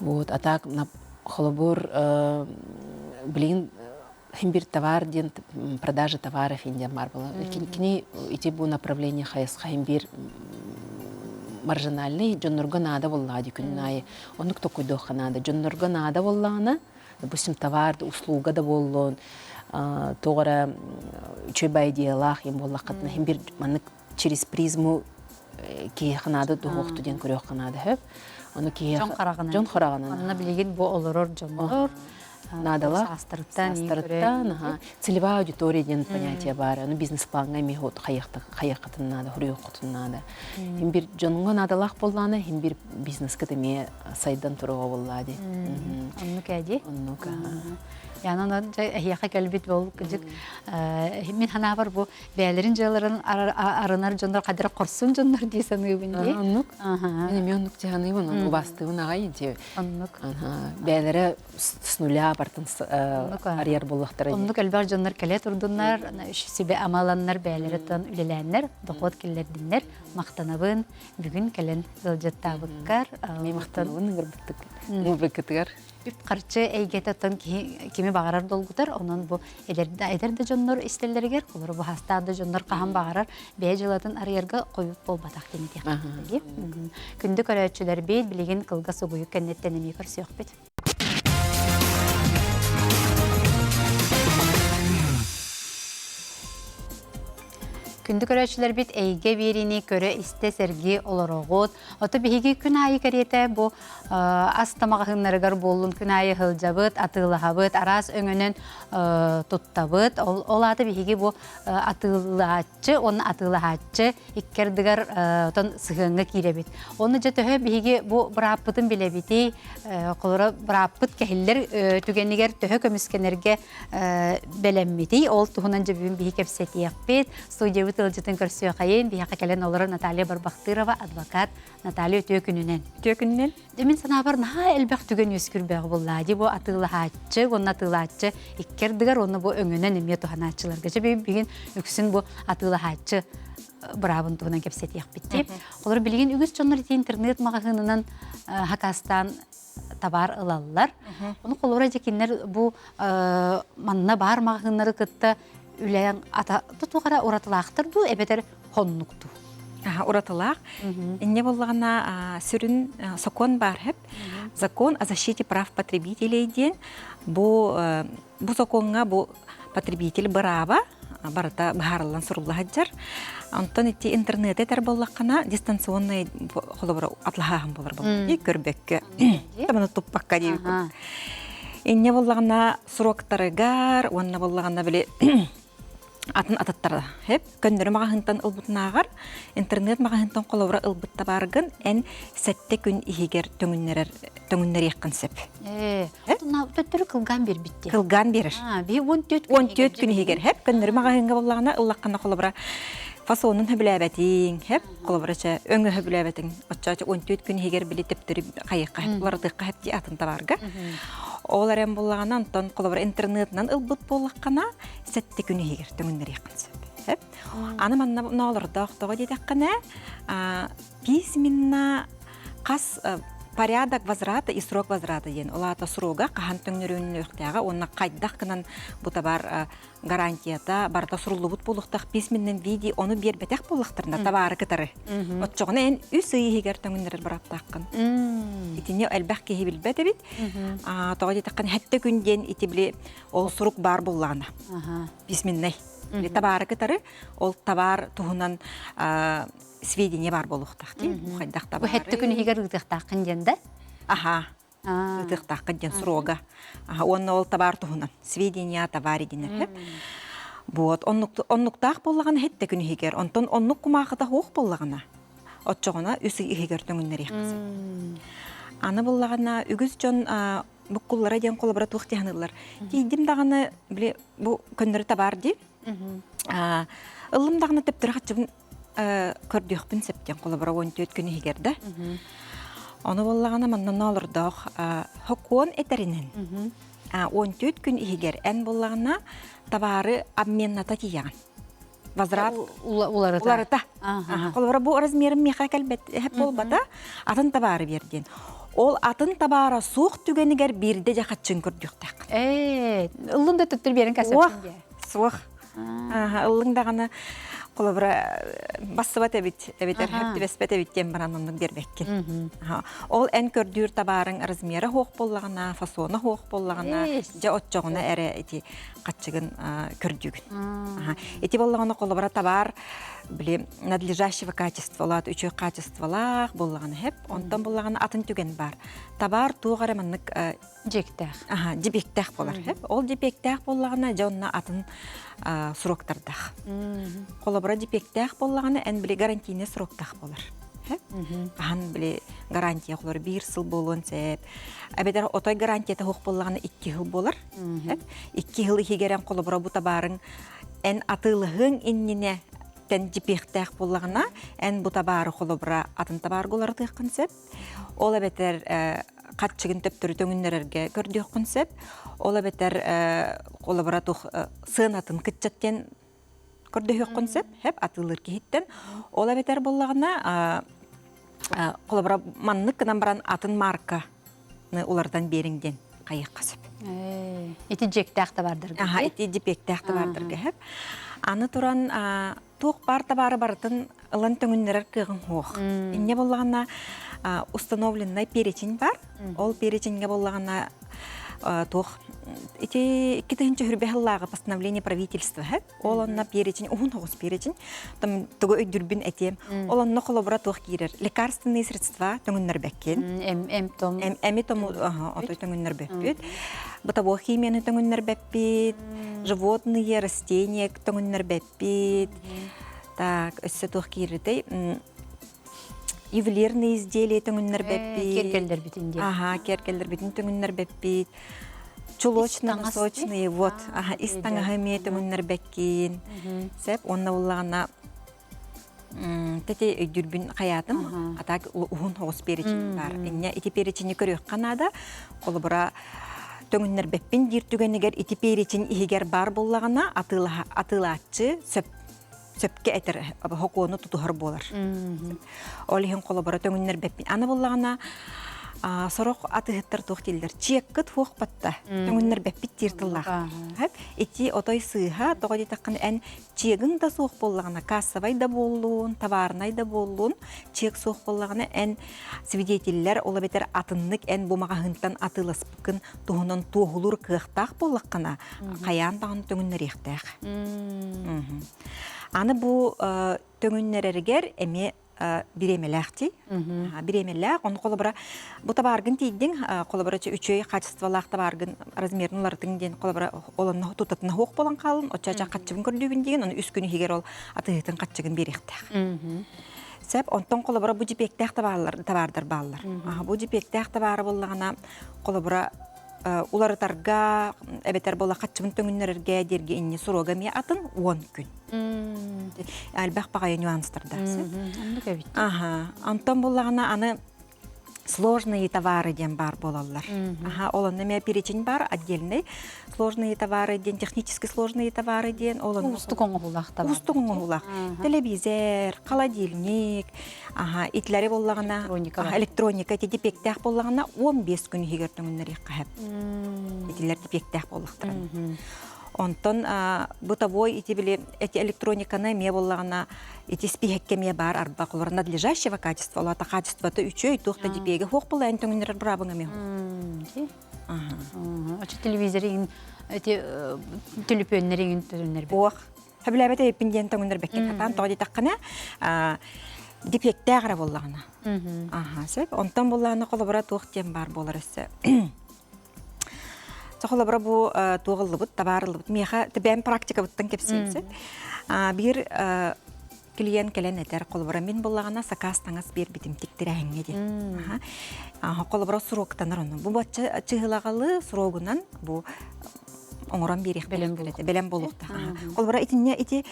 вот а так холобур билигин Хим бир товар диэн продажа товаров диэн баар буолар. Кини ити бу направление хайысха хим бир маржинальный дьоннорго наада буоллаҕа дии күнүн аайы. Оннук токуйдуохха наада. Дьоннорго наада буоллаҕына, допустим, товар да услуга да буоллун, туох эрэ үчүгэй идеялаах им буоллаххытына хим бир маннык через призму киһиэхэ наада дуһуохту диэн көрүөххэ наада сөп. Ону киһиэхэ дьон хараҕынан. Дьон хараҕынан. Онно билигин бу олорор дьоннор наадалаах саастарыттан саастарыттан аха целевая аудитория диэн понятие баар ону бизнес-плаҥҥа эмиэ хайыаххытын наада хоруйуоххутун наада хим бир дьоҥҥо наадалаах буоллаҕына хим бир бизнескыт эмиэ сайдан туруоҕа буоллаа дии оннук ээ дии оннук Яна эһиэхэ кэлбит бол кыдьык мин ханаабар бу бэйэлэрин дьыаларын арынар дьоннор хадара хорсун дьоннор дии саныыбын дии. Оннук. Мин эмиэ оннук дьаһаныыбын, убаастыыбын аҕай дии. Оннук. Бэйэлэрэ с нуля бартын арыйар буоллахтара. Оннук элбэх дьоннор кэлэ турдуннар, сүбэ амаланнар, бэйэлэриттэн үлэлээннэр, дохуот киллэрдиннэр. Махтанабын бүгүн кэлэн ыалдьыттаабыккар. Мен махтанабын ыҥырбыттык. Ыҥырбыккытыгар. Үп-харчы эйгэтэ оттон киһи кими баҕарар долгутар, онон бу эдэр да, эдэр да дьоннор истэллэригэр, холору баһаастаах да дьоннор хаһан баҕарар бэйэ дьыалатын арыйарга хойут буолбатах диэн этиэхпит. Күндү көрөөччүлэрбит, билигин кылгас угуйук кэнниттэн эмиэ көрсүөхпүт. Күндү көрөөччүлэрбит эйгэ биэриини көрө-истэ сэргии олороҕут. Ото биһиги күн аайы кэриэтэ бу ас тамаҕаһыыннарыгар буоллун күн аайы сылдьабыт, атыылаһабыт, араас өҥөнөн туттабыт. Ол, ол аата биһиги бу атыылааччы уонна атыылаһааччы икки ардыгар отон сыһыаҥҥа киирэбит. Онно дьэ төһө биһиги бу бырааппытын билэбитий, холоро бырааппыт кэһиллэр түгэнигэр төһө көмүскэнэргэ бэлэммитий, ол туһунан дьэ бүгүн биһи кэпсэтиэхпит. Студиябыт ыалдьытын көрсүөхайын, биһиэхэ кэлэн олорор Наталья Барбахтырова, адвокат. Наталья үтүө күнүнэн. Үтүө күнүнэн. Дьэ мин санаабар наһаа элбэх түгэн үөскүрбэҕи буллаа. Дьэ бу атыылаһааччы уонна атыылааччы икки ардыгар уонна бу өҥөнөн эмиэ туһанааччыларга. Дьэ билигин үксүн бу атыылаһааччы быраабын туһунан кэпсэтиэхпит дии. Олор билигин үгүс дьоннор ити интернет маҕаһыынынан хакаастаан табаар ылаллар. Ону холобура дьэ кинилэр бу манна баар маҕаһыыннары кытта үлээн ата туох эрэ уратылаахтар дуу эбэтэр хоннук дуу? Уратылаах. Инне буоллаҕына сүрүн сокуон баар хэп. Закон о защите прав потребителей диэн бу бу сокуоҥҥа бу потребитель бырааба барыта быһаарыллан сурулла сылдьар. Онтон ити интернети этэр буоллаххына дистанционный холобура атлаһааһын буолар буолла көрбөккө таманы туппакка диэбит. Инне буоллаҕына сроктарыгар уонна буоллаҕына били атын атыттара хэп көннөрү маҕаһыынтан ылбытынааҕар интернет маҕаһыынтан холобура ылбыт табааргын эн сэттэ күн иһигэр төҥүннэрэр төҥүннэриэххин сөп. Ээ, төттөрү кылгаан биэрбиттии. Кылгаан биэрэр. Би 14 күн 14 күн иһигэр хэп көннөрү маҕаһыынга буоллаҕына ыллаххына холобура фасонун хөбүлээбэтиҥ хэп холобура чэ өҥө хөбүлээбэтиҥ оччо 14 күн иһигэр били төптөрү хайыахха хэп уларытыахха хэп дии атын табаарга. Ол эрэн буоллаҕына онтон холобура интернетынан ылбыт буоллаххына сэттэ күн иһигэр төҥүннэриэххин сөп. Сөп. Аны манна ноолордоох тоҕо диэтэххинэ, письменно хас Порядок возврата и срок возврата диэн. Ол аата срога хаһан төҥнөрүнүөхтээҕэ уонна хайдах гынан бу табаар гарантията барыта суруллубут буолуохтаах письменном виде ону биэрбэтэх буоллахтарына табаары кытары. Оччоҕуна эн үс ый иһигэр төҥүннэрэр бырааптааххын. Итини элбэх киһи билбэт эбит. Тоҕо диэтэххинэ сэттэ күн диэн ити били ол сурук баар буоллаҕына письменнай. Били табаары кытары ол табаар туһунан сведения баар буолуохтаах дии. Хайдах табаары. Бу сэттэ күн иһигэр ыытыахтааххын диэн да? Аха. Ыытыахтааххын диэн срога. Аха, уонна ол табаар туһунан сведения о товаре диэн Вот, оннуктаах буоллаҕына сэттэ күн иһигэр, онтон оннук кумаахыта суох буоллаҕына, оччоҕуна үс ый иһигэр төҥүннэриэххэ сөп. Аны буллаҕына үгүс дьон буккуллара диэн холобура туох дии саныыллар. Тиийдим даҕаны, били бу көннөрү табаар дии. Ыллым даҕаны төптөрү хаччыбын көрдүөхпүн сөп диэн холобура 14 күн иһигэр да. Ону буоллаҕына манна олордоох хокуон этэринэн 14 күн иһигэр эн буоллаҕына табаары обменната тиийэҕин. Возврат уларыта. Уларыта. Холобура бу размерым миэхэ кэлбэт буолбата атын табаары биэр диэн. Ол атын табаара суох түгэнигэр биирдэ дьэ хаччын көрдүөхтээх. Ээ, ыллын да төттөр биэрэн кэсэппин дии. Суох. Ыллыҥ даҕаны холобура бассыбат эбит эбэтэр түбэспэт эбит диэн баран оннук биэрбэккин. Ол эн көрдүүр табаарыҥ размера суох буоллаҕына, фасона суох буоллаҕына, дьэ оччоҕуна эрэ ити хаччыгын көрдүүгүн. Ити буоллаҕына холобура табаар били надлежащего качестволаах, үчүгэй качестволаах буоллаҕына хэп, онтон буоллаҕына атын түгэн баар. Табаар туох эрэ маннык Дьиэктээх. Аха, дьипиэктээх буолар. Ол дьипиэктээх буоллаҕына, дьэ онно атын сроктардаах. Холобура дьипиэктээх буоллаҕына, эн били гарантийный сроктаах буолар. Хаһан били гарантия холор биир сыл буолуон сөп. Эбэтэр отой гарантията суох буоллаҕына икки сыл буолар. Икки сыл иһигэр эн холобура бу табаарыҥ эн атыылаһыаҥ иннинэ тэн дьипиэхтээх буоллаҕына, эн бу табаары холобура атын табаарга уларытыаххын сөп. Ол эбэтэр хаччыгын төптөрү төҥүннэрэргэ көрдүөххүн сөп. Ол эбэтэр холобура туох сыанатын кыччат диэн көрдөһүөххүн сөп, хэп атыылыыр киһиттэн. Ол эбэтэр буоллаҕына холобура маннык гынан баран атын марканы уларытан биэриҥ диэн хайыахха сөп. Ити дьиэктээх табаардарга. Аха, ити дьиэктээх табаардарга хэп. Аны туран туох баар табаары барытын ылан төҥүннэрэр кыаҕыҥ суох. Инньэ буоллаҕына установленный перечень бар. Ол переченьҥэ буоллаҕына туох ити 2025 сыллааҕы постановление правительства ол онно перечень уһун соҕус перечень там тугу өйдүүрбүн этиэм ол онно холобура туох киирэр лекарственные средства төҥүннэрбэккин эм том эми тому отой төҥүннэрбэппит бытовой химияны төҥүннэрбэппит животные растения төҥүннэрбэппит Так, өссө туох киирдэй? Ювелирные изделия төҥүннэрбэппит. Киэргэллэрбитин диэн. Аха, киэргэллэрбитин төҥүннэрбэппит. Чулочно-носочные, вот. Аха, ис таҥаһы эмиэ төҥүннэрбэккин. Сөп, уонна буллаҕына тэти өйдүүрбүн хайаатым. А так уһун соҕус перечень баар. Инньэ ити перечени көрүөххэ наада. Холобура, төҥүннэрбэппин диир түгэнигэр ити перечень иһигэр баар буоллаҕына атыылааччы сөп сөпкө этэр хокуону тутуһар буолар. Ол иһин холобура төҥүннэрбэппин. Аны буоллаҕына сорох атыыһыттар туох дииллэр чиэккыт хуох батта төҥүннэрбэппит диир тыллаах. Ити отой сыыһа тоҕо диэтэххинэ эн чиэгиҥ да суох буоллаҕына кассовай да буоллун товарнай да буоллун чиэк суох буоллаҕына эн свидетеллэр ол эбэтэр атыннык эн бу маҕаһыынтан атыыласпыккын туһунан туоһулуур кыахтаах буоллаххына хайаан даҕаны төҥүннэриэхтээх аны бу төҥүннэрэригэр эмиэ бириэмэлээх дии бириэмэлээх ону холобура бу табааргын тиийдиҥ холобура үчүгэй качестволаах табааргын размерин уларытыҥ диэн холобура ол онно тутатына суох буолан хаалын оччо хаччыбын көрдүүбүн диэн ону үс күн иһигэр ол атыыһытын хаччыгын биэриэхтээх Сөп, онтон холобура бу дьипиэктээх табаардар бааллар. Бу дьипиэктээх табаары буоллаҕына холобура уларытарга эбэтэр буола хаччыбын төҥүннэрэргэ диэргэ инни суруга эмиэ атын уон күн. Элбэх баҕайы нюанстардаах. Оннук эбит. Аха. Онтон буллаҕына аны. Сложные товары диэн баар буолаллар. Аха, ол онно эмиэ перечень баар отдельный. Сложные товары диэн, технически сложные товары диэн, ол онно Уустук оҥоһуулаах товар. Уустук оҥоһуулаах. Телевизор, холодильник, аха, итлэри буоллаҕына, Электроника аха, электроника ити дефектээх буоллаҕына 15 күн иһигэр төҥүннэриэххэ сөп. Итилэр дефектээх буоллахтарына. Онтон бытовой ити били эти электрониканы эмиэ буоллаҕына ити испииһэккэ эмиэ баар арбах олор надлежащего качества олата качествота үчүгэй туох да дипиэгэ суох буолла эн төҥүннэрэр быраабыҥ эмиэ Очо телевизорин эти төлөпүөннэрин төлөннөр Буох. Хөбүлээбэт эбиппин диэн төҥүннэрбэккин хатаан тоҕо диэтэххинэ дефектээх эрэ буоллаҕына. Аха, сөп. Онтон буоллаҕына холобура туох диэн баар буолар өссө. Холобура бу туох ыллыбыт, табаар ыллыбыт. Миэхэ бэйэм практикабыттан кэпсиэм сөп. Биир клиент кэлэн этэр, холобура мин буллаҕына сакаас таҥас биэрбитим тиктэрээһиҥҥэ диэн. Холобура сроктанар ону. Бу бачча чыһылаҕалы срогунан бу оҥорон биэриэх бэлэм буолуохтаах. Холобура итиннэ ити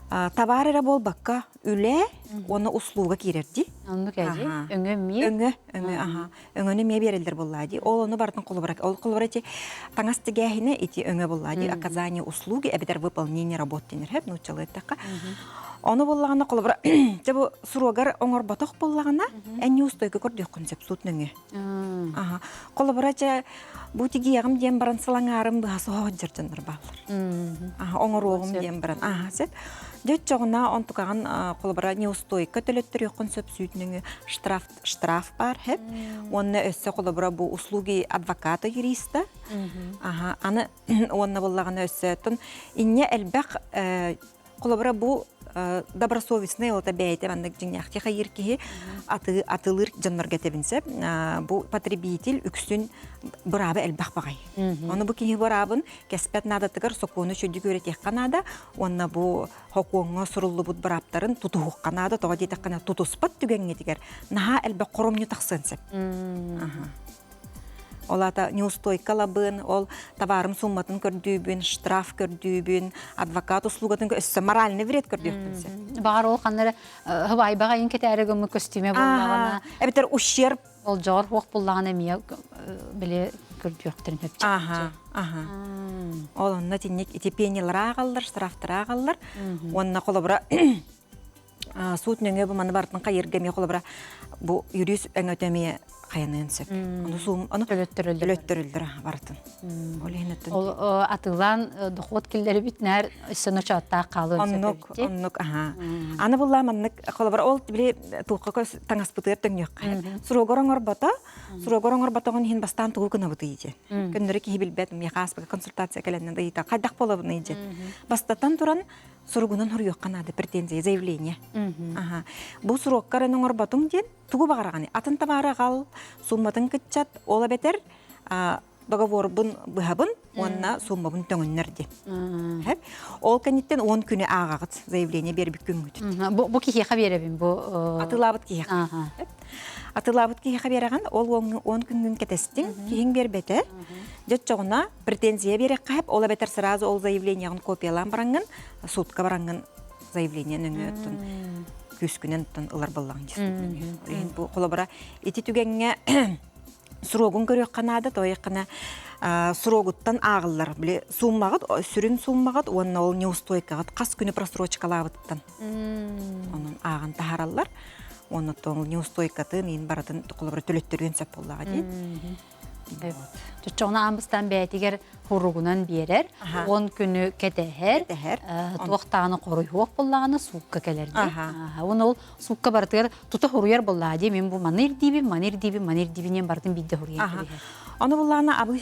товар эрэ буолбакка үлэ уонна услуга киирэр дии. Оннук эдьи. Өҥө эмиэ. Өҥө, өҥө, аха. Өҥөнү эмиэ биэрэллэр буоллаа дии. Ол ону барытын холобура, ол холобура ити таҥас тигээһинэ ити өҥө буоллаа дии. Оказание услуги эбэтэр выполнение работ дэнэр хэп нууччалыы эттэххэ. Ону буоллаҕына холобура дьэ бу суруогар оҥорботох буоллаҕына эн неустойка көрдүөххүн сөп суут нөҥүө. Аха. Холобура дьэ бу тигиэҕим диэн баран сылаҥаарым быһа соһоһон дьоннор бааллар. Аха, оҥоруоҕум диэн баран. Аха, сөп. Дьэ оччоҕуна онтукаҕын холобура неустойка төлөттөрүөххүн сөп сүүт нөҥүө штраф штраф баар хэп. Уонна өссө холобура бу услуги адвоката юриста. Аха, аны уонна буоллаҕына өссө тон инньэ элбэх холобура бу добросовестный олото бэйэтэ маннык дьиҥнээхтии хайыыр киһи аты атылыыр дьоннорго этэбин сөп бу потребитель үксүн бырааба элбэх баҕай ону бу киһи быраабын кэспэт наадатыгар сокуону үчүгдүк үөрэтиэххэ наада уонна бу сокуоҥҥа суруллубут бырааптарын тутуһуохха наада тоҕо диэтэххинэ тутуспат түгэҥҥитигэр наһаа элбэх хоромньу тахсыан сөп Ол аата неустойка лабын, ол товарым сумматын көрдүүбүн, штраф көрдүүбүн, адвокат услугатын өссө моральный вред көрдүөхпүн сөп. Баҕар ол ханна эрэ хыбайбаҕа ин кэтээри гыммыт көстүүмэ буоллаҕына. Эбэтэр ущерб. Болдьоҕор хуох буллаҕына эмиэ били көрдүөхтэрин сөп. Аха, аха. Ол онно тинник ити пенилара аҕаллар, штрафтара аҕаллар. Уонна холобура суут нөҥүө бу маны барытын хайырга эмиэ холобура бу юрист өҥөтө эмиэ хайаныан сөп. Ону суум ону төлөттөрүллэр барытын. Ол иһин Ол атыылаан дохуот киллэрибит нээр өссө ночооттаах хаалыан сөп Оннук, оннук, аха. Аны буллаа маннык холобура ол били туохха көс таҥаспытыгар төҥнүөххэ. Суруогар оҥорбото, суруогар оҥорботоҕун иһин бастаан тугу гынабытый диэн. Көннөрү киһи билбэт, миэхэ ааспыка консультация кэлэннэн ыйыта хайдах буолабыный диэн. Бастатан туран суругунан хоруйуохха наада претензия, заявление. Аха. Бу суруоккар эн оҥорботуҥ диэн тугу баҕараҕыный? Атын табаары аҕал, суумматын кыччат, ол эбэтэр договорбун быһабын уонна сууммабын төҥүннэр диэн. Ол кэнниттэн 10 күнү ааҕаҕыт заявление биэрбит күҥҥүт. Бу, бу киһиэхэ биэрэбин бу Атыылаабыт киһиэхэ. Атыылаабыт киһиэхэ биэрэҕин, ол 10 күҥҥүн кэтэстиҥ, киһиҥ биэрбэтэ. Дьэ оччоҕуна претензия биэрэххэ сөп, ол эбэтэр сразу ол заявлениеҕын копиялаан бараҥҥын, суутка бараҥҥын заявление нөҥүө оттон күүскүнэн оттон ылар буоллаҕыҥ дии суут нөҥүө. Ол иһин бу холобура ити түгэҥҥэ срогун көрүөххэ наада, тоойоххына срогуттан ааҕыллар. Били сууммаҕыт, сүрүн сууммаҕыт уонна ол неустойкаҕыт хас күнү просрочкалаабыттан. Онон ааҕан таһаараллар. Уонна оттон неустойкатын иин барытын холобура төлөттөрүөн сөп буоллаҕа дии. Чоччоҕуна аан бастаан бэйэтигэр хоругунан биэрэр, 10 күнү кэтэһэр, туох даҕаны хоруйуох буоллаҕына суукка кэлэр дии. Уонна ол суукка барытыгар тута хоруйар буоллаҕа дии. Мин бу маны ирдиибин, маны ирдиибин, маны ирдиибин диэн барытын биирдэ хоруйан кэбиһэр. Аны буоллаҕына абы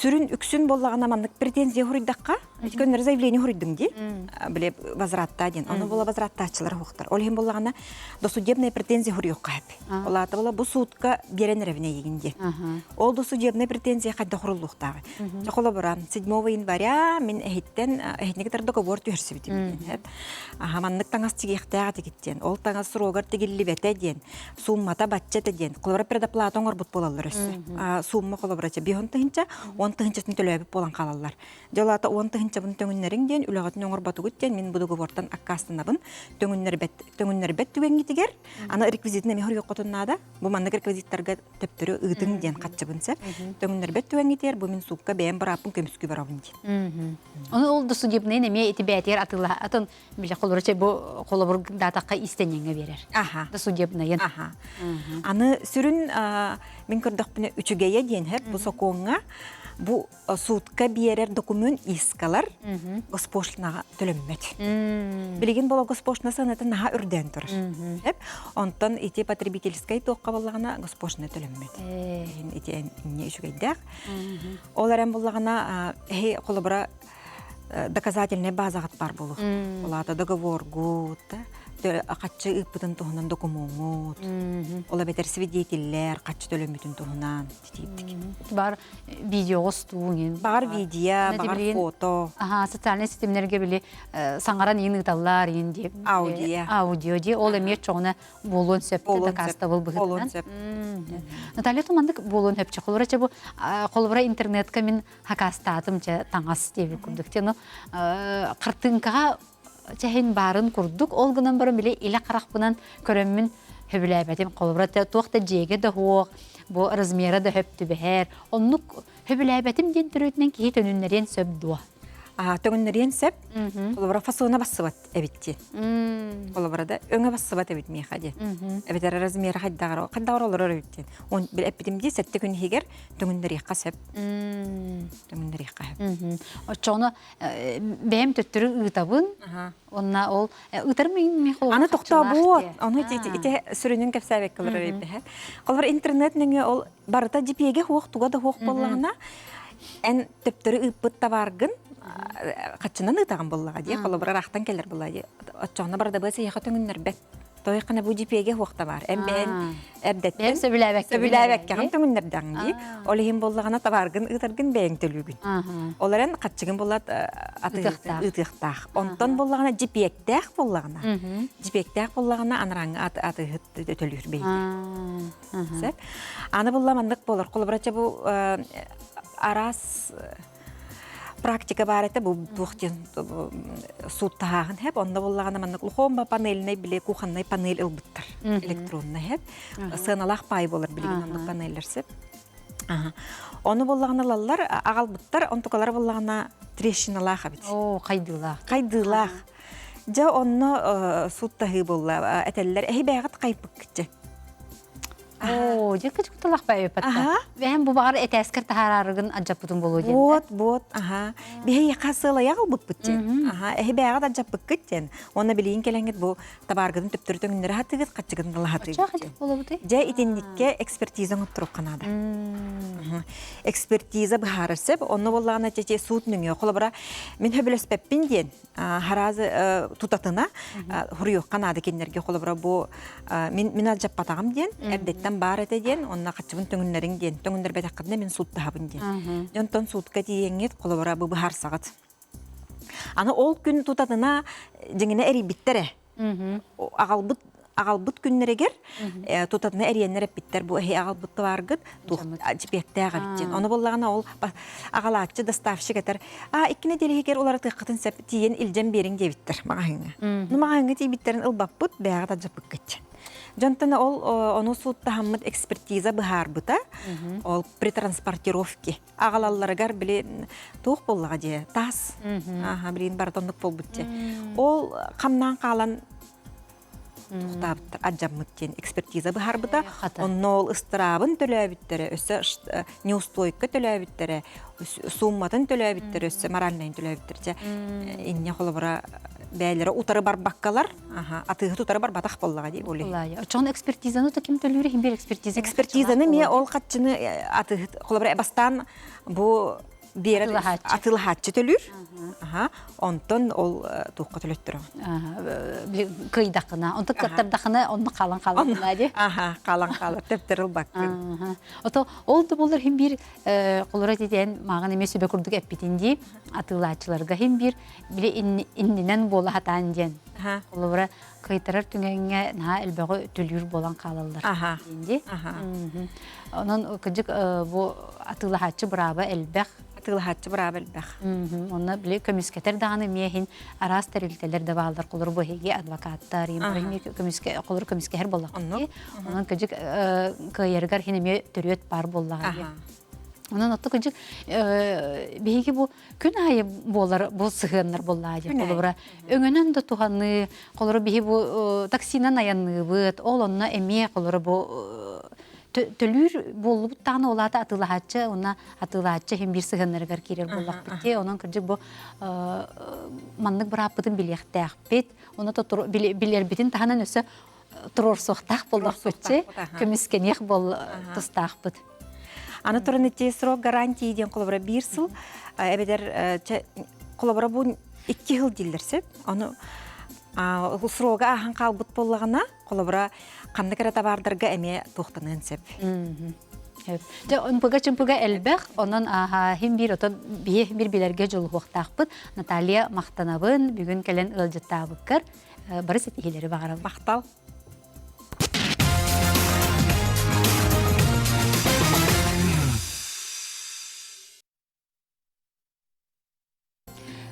сүрүн үксүн буоллаҕына маннык претензия хоруйдахха, көннөрү заявление хоруйдуҥ дии, били возвраттаа диэн. Ону була возвраттааччылар уохтар. Ол иһин буоллаҕына досудебная претензия хоруйуохха сөп. Ол аата була бу суутка биэрэн эрэбин эйигин диэн. Ол досудебная претензия хайдах хоруллуохтааҕый? Холобура, 7 января мин эһиттэн эһитини кытары договор түһэрсибитим диэн. Аха маннык таҥас тигиэхтээх этигит диэн. Ол таҥас срогар тигиллибэтэ диэн. Суммата бачча этэ диэн. Холобура предоплата оҥорбут буолаллар өссө. Сумма холобура 5 тыһыынча, 10 тыһыынчатын төлөөбүт буолан хаалаллар. Дьэ ол аата 10 тыһыынча тыһыынчабын төҥүннэриҥ диэн үлэҕитин оҥорботугут диэн мин бу договортан аккаастанабын. Төҥүннэрбэт төҥүннэрбэт түгэҥҥитигэр аны реквизитин эмиэ хоруйуоххутун наада. Бу маннык реквизиттарга төптөрү ыытыҥ диэн хаччыбын сөп. Төҥүннэрбэт түгэҥҥитигэр бу мин суукка бэйэм бырааппын көмүскүү барабын диэн. Ону ол досудебнайын эмиэ ити бээтигэр атыылаһа атын биле холобур бу холобур даатахха истэнньэҥҥэ биэрэр. Аха. Досудебнайын. Аха. Аны сүрүн мин көрдөхпүнэ үчүгэйэ диэн хэп бу сокуоҥҥа бу суутка биэрэр документ искалар госпошлинаҕа төлөммөт. Билигин боло госпошлина сыаната наһаа үрдээн турар. Онтон ити потребительскай туохха буоллаҕына госпошлина төлөммөт. Ити инне үчүгэйдээх. Ол эрэн буллаҕына эһи холобура доказательнай базаҕыт бар буолуох. Ол аата договоргут, хаччы ыыппытын туһунан докумуоҥҥут, ол эбэтэр свидетеллэр хаччы төлөммүтүн туһунан тиийдик. Бар видеоҕа устуу Баҕар видео, баҕар фото. Аха, социальнай ситимнэргэ били саҥаран иин ыыталлар иин диye. Аудио. Аудио дии. Ол эмиэ чоҕуна буолуон сөп дакаастабыл быһыытынан. Буолуон сөп. Наталья тумандык буолуон сөп. Холобура чэ бу холобура интернетка мин хакаастаатым чэ таҥас диэбит курдук. Чэ ну хартыынкаҕа чэһин баарын курдук ол гынан баран били илэ харахпынан көрөммүн хөбүлээбэтим. Холобура туох да дьиэгэ да суох, бу размера да хөп түбэһэр. Оннук хөбүлээбэтим диэн төрүөтүнэн киһи төнүннэриэн сөп дуо? Төҥүннэриэн сөп. Холобура фасона бассыбат эбит диэн. Холобура да өҥө бассыбат эбит миэхэ диэн. Эбэтэр размера хайдаҕар хайдаҕар олорор эбит диэн. Он эппитим дии сэттэ күн иһигэр төҥүннэриэххэ сөп. Төҥүннэриэххэ сөп. Оччоҕуна бэйэм төттөрү ыытабын. Онна ол ыытар мин Аны тохтообуот. Ону ити сүрүнүн кэпсээбэккэ олорор эбит. Холобура интернет нөҥүө ол барыта дьипиэгэ хуох туга да хуох буоллаҕына эн төптөрү ыыппыт табааргын хаччынан ыытаҕын буоллаҕа дии холобура ыраахтан кэлэр буоллаҕа дии оччоҕуна барыдабыа сэйиэхэ төҥүннэрбэт тойхана бу дьипиэгэ хуох табаар эн бэйэн эрдэттэн сөбүлээбэккэҕин төҥүннэрдэҕиҥ дии ол иһин буоллаҕына табааргын ыытаргын бэйэҥ төлүүгүн ол эрэн хаччыгын буоллат ыытыахтаах онтон буоллаҕына дьипиэктээх буоллаҕына дьипиэктээх буоллаҕына анарааҥҥы атыыһыт төлүүр бэйэтэ Сөп. Аны булла маннык буолар. Холобура бу араас практика баар этэ бу туох диэн сууттаһааһын хэп онно буллаҕына маннык лухомба панельнай били кухоннай панель ылбыттар электронный хэп сыаналаах паай буолар билигин оннук панеллэр сөп ону буллаҕына ылаллар аҕалбыттар онтукалара буллаҕына трещиналаах эбит оо хайдыылаах хайдыылаах Дьэ онно сууттаһыы буолла этэллэр эһи бэйэҕит хайпыккытчы Оо, дьэ кычкыталах бэйэппэтта. Бэһэн бу баҕар этээскэр таһаарарыгын адьаппытын болуо диэн. Вот, вот, аха. Биһи яха сыалайа албыппыт диэн. Аха, эһи бэйэҕит адьаппыккыт диэн. Уонна билигин кэлэҥҥит бу табааргытын төптөрү төҥүннэрэ хатыгыт, хаччыгытын талаһатыгыт. Дьэ итинниккэ экспертиза оҥотторуохха наада. Экспертиза быһаарар сөп. Онно буоллаҕына чече суут нөҥүө холобура мин хөбүлэспэппин диэн хараазы тутатына хуруйуохха наада кинилэргэ холобура бу мин мин алдьаппатаҕым диэн эрдэттэн баар этэ диэн онно хаччыбын төҥүннэриҥ диэн төҥүннэрбэтэххитинэ мин сууттаһабын диэн дьонтон суутка тиийэҥҥит холобура бу быһаарсаҕыт аны ол күн тутатына дьиҥинэ эрийбиттэрэ аҕалбыт аҕалбыт күннэригэр тутатына эриэннэр эппиттэр бу эһи аҕалбыт товаргыт туох дьипиэттээх эбит диэн ону буоллаҕына ол аҕалааччы доставщик этэр а икки нэдиэлэ иһигэр уларытыаххытын сөп тиийэн илдьэн биэриҥ диэбиттэр маҕаһыыҥҥа ну маҕаһыыҥҥа тиийбиттэрин ылбаппыт бэйэҕит алдьаппыккыт дьонтон ол ону сууттаһаммыт экспертиза быһаарбыта ол при транспортировке аҕалалларыгар били туох буоллаҕа дии таас аха билигин барыта оннук буолбут дии ол хамнаан хаалан туохтаабыттар адьаммыт диэн экспертиза быһаарбыта онно ол ыстыраабын төлөөбүттэрэ өссө неустойка төлөөбүттэрэ суумматын төлөөбүттэрэ өссө моральнайын төлөөбүттэр дьэ инньэ холобура бээлэрэ утары барбаккалар атыыһыт утары барбатах буоллаҕа дии ол Очон экспертизаны то ким төлүүр иһин бир экспертиза экспертизаны эмиэ ол хаччыны атыыһыт холобура бастаан бу биэрэр атыылаһааччы төлүүр онтон ол туохха төлөттөрөҕүн кыйдахына онто кыттардахына онно хаалан хаалан дии аха хаалан хаалар төптөр ылбаккын ото ол да болар хим бир холора титен мааҕын эмиэ сүбэ курдук эппитин дии атыылааччыларга хим бир били иннинэн буола хатаан диэн холобура кыйтарар түгэҥҥэ наһаа элбэҕи төлүүр буолан хаалаллар диэн дии онон кырдьык бу атыылаһааччы бырааба элбэх. Атыылаһааччы бырааба элбэх. Онно били көмүскэтэр даҕаны эмиэ араас тэрилтэлэр да бааллар холор бу эһиги адвокаттар көмүскэ холор көмүскэһэр буоллахпыт онон кыдьык кыайарыгар хин эмиэ төрүөт баар буоллаҕа онон отто кыдьык биһиги бу күн аайы буолар бу сыһыаннар буоллаа дии холобура өҥөнөн да туһаныы холоро биһи бу таксинан айанныыбыт ол онно эмиэ холоро бу төлүүр буоллубут даҕаны ол аата атыылаһааччы уонна атыылааччы иһин биир сыһыаннарыгар киирэр буоллахпыт дии онон кырдьык бу маннык бырааппытын билиэхтээхпит уонна билэрбитин таһынан өссө туруорсуохтаах буоллахпыт көмүскэниэх буол тустаахпыт. Аны туран ити срок гарантии диэн холобура биир сыл эбэтэр холобура бу икки сыл дииллэр сөп. Ону срога ааһан хаалбыт буоллаҕына холобура ханнык эрэ табаардарга эмиэ туохтаныан сөп. Дьэ ымпыга-чымпыга элбэх, онон ааһа хим биир отон биһи бир билэргэ дьулуһуохтаахпыт. Наталья махтанабын, бүгүн кэлэн ыалдьыттаабыккар бары ситиһиилэри баҕарабын. Махтал.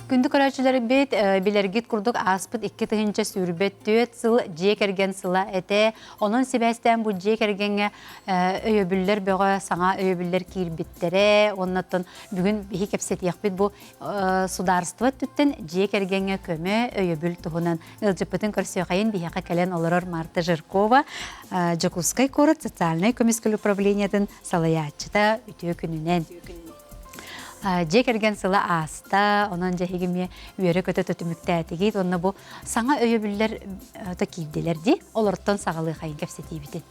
Күндү көрөөччүлэрбит, билэргит курдук ааспыт 2024 сыл дьиэ кэргэн сыла этэ. Онон сибээстээн бу дьиэ кэргэҥҥэ өйөбүллэр бөҕө, саҥа өйөбүллэр киирбиттэрэ. Оннуттан бүгүн биһи кэпсэтиэхпит бу судаарыстыба өттүттэн дьиэ кэргэҥҥэ көмө, өйөбүл туһунан ыалдьыппытын көрсүөхэйин биһиэхэ кэлэн олорор Марта Жиркова, Дьокуускай куорат социальнай көмүскэл управлениетын салайааччыта. Үтүө күнүнэн. Дьиэ кэргэн сыла ааста, онон дьэ эһиги эмиэ үөрэ-көтө түмүктээтигит уонна бу саҥа өйөбүллэр то киирдилэр дии, олортон саҕалыахайын кэпсэтиибитин.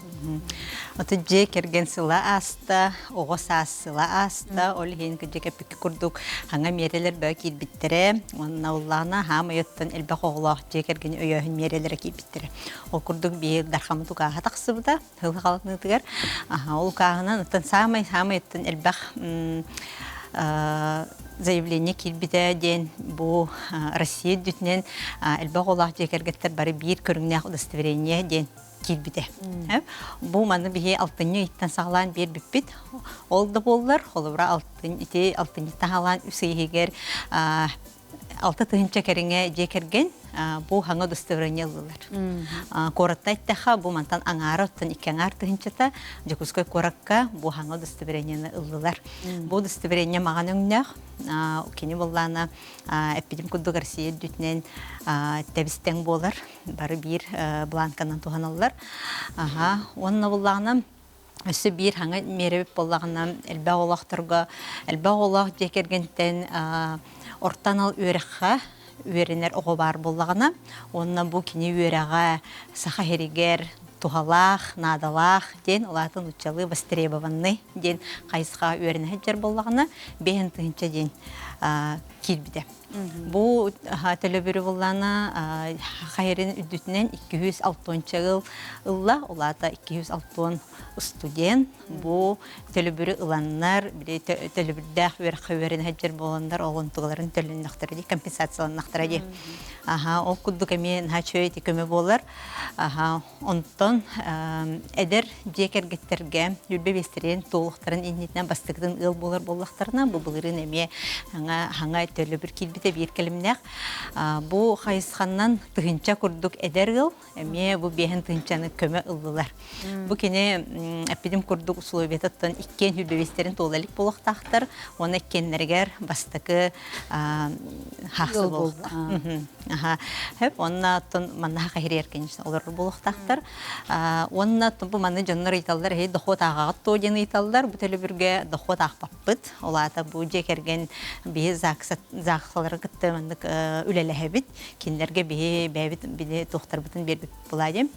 Ото дьиэ кэргэн сыла ааста, оҕо саас сыла ааста, ол иһин дьэ кэппикки курдук хаҥа миэрэлэр бөҕө киирбиттэрэ, уонна уллаана хаам ыйыттан элбэх оҕолоох дьиэ кэргэни өйөөһүн миэрэлэрэ киирбиттэрэ. Ол курдук биир дархаммыт укааһа тахсыбыта, Тыл халатныытыгар ол укааһынан оттон саамай саамай оттон элбэх заявление киирбитэ диэн бу Россия үрдүнэн элбэх оҕолоох дьиэ кэргэттэр бары биир көрүҥнээх удостоверение диэн киирбитэ. Бу маны биһи алтынньы ыйыттан саҕалаан биэрбиппит. Ол да буоллар, холобура алтын ити алтынньыттан саҕалаан үс ый иһигэр 6 тыһыынча кэриҥэ дьиэ кэргэн бу хаҥа удостоверение ыллылар. Куоратта эттэхэ, бу мантан аҥаара оттон икки аҥаар тыһыынчата Дьокуускай куоракка бу хаҥа удостоверениены ыллылар. Бу удостоверение маҕан өҥнөөх. Кини буоллаана эппитим курдук Россия үрдүтүнэн тэбистэҥ буолар. Бары биир бланканан туһаналлар. Уонна буллаҕына Өссө биир хаҥа миэрэбит буоллаҕына, элбэх оҕолоохторго элбэх оҕолоох дьиэ кэргэнтэн орто анал үөрэххэ үөрэнэр оҕо баар буоллаҕына, уонна бу кини үөрэҕэ саха сиригэр туһалаах, наадалаах диэн, ол аата нууччалыы востребованный диэн хайысхаҕа үөрэнэ сылдьар буоллаҕына, 5000 диэн киирбитэ. Бу төлөбүрү буллаана хайырын үрдүтүнэн 260 ыл ылла, ол аата 260 студент бу төлөбүрү ыланнар, били төлөбүрдээх үөрэххэ үөрэнэ сылдьар буоланнар, ол онтугаларын төлөннөхтөрө дии, компенсацияланнахтара дии. Аха, ол курдук эмиэ наһаа үчүгэй ити көмө буолар. Аха, Онтон эдэр дьиэ кэргэттэргэ Ньурба биэстэрин туолуохтарын иннитинэн бастакытын ыал буолар буоллахтарына, бу былырыын эмиэ хаҥа төлөбүр киирбитэ биир кэлимнээх. Бу хайысханнан тыһыынча курдук эдэр ыал эмиэ бу биэһин тыһыынчаны көмө ыллылар. Бу кини эппитим курдук условиятыттан иккиэн Ньурба биэстэрин туола илик буолуохтаахтар уонна иккиэннэригэр бастакы хаахсы буолуохтаах. Аха. Хөп уонна оттон манна хаһириэр конечно олорор буолуохтаахтар. Уонна бу манна дьоннор ыйыталлар, эһи дохуот ааҕаҕыт дуо диэн ыйыталлар. Бу төлөбүргэ дохуот аахпаппыт. Ол аата бу дьиэ кэргэн биһи ЗАГСалары кытта маннык үлэлэһэбит. Кинилэргэ биһи бэйэбит били туохтарбытын биэрбиппит буолаа диэн.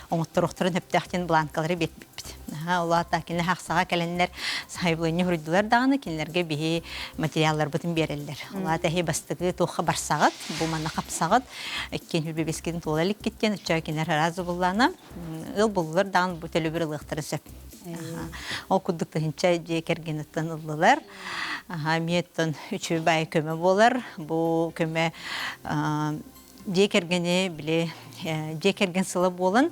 Оҥотторуохтарын сөптөөх диэн бланкалары биэрбиппит. Ол аата кини хаахсаҕа кэлэннэр сайабылыанньа суруйдулар даҕаны кинилэргэ биһи материалларбытын биэрэллэр. Ол аата эһи бастакы туохха барсаҕыт, бу манна хапсаҕыт, иккиэн хүрбэбискитин туола иликкиттэн оччо кинилэр араас буллаана ыл буллар даҕаны бу төлөбүр ылыахтарын сөп. Ол курдук тыһынча дьиэ кэргэниттэн ыллылар. Эмиэ үчүгэй баай көмө буолар. Бу көмө дьиэ кэргэни били дьиэ кэргэн сыла буолан.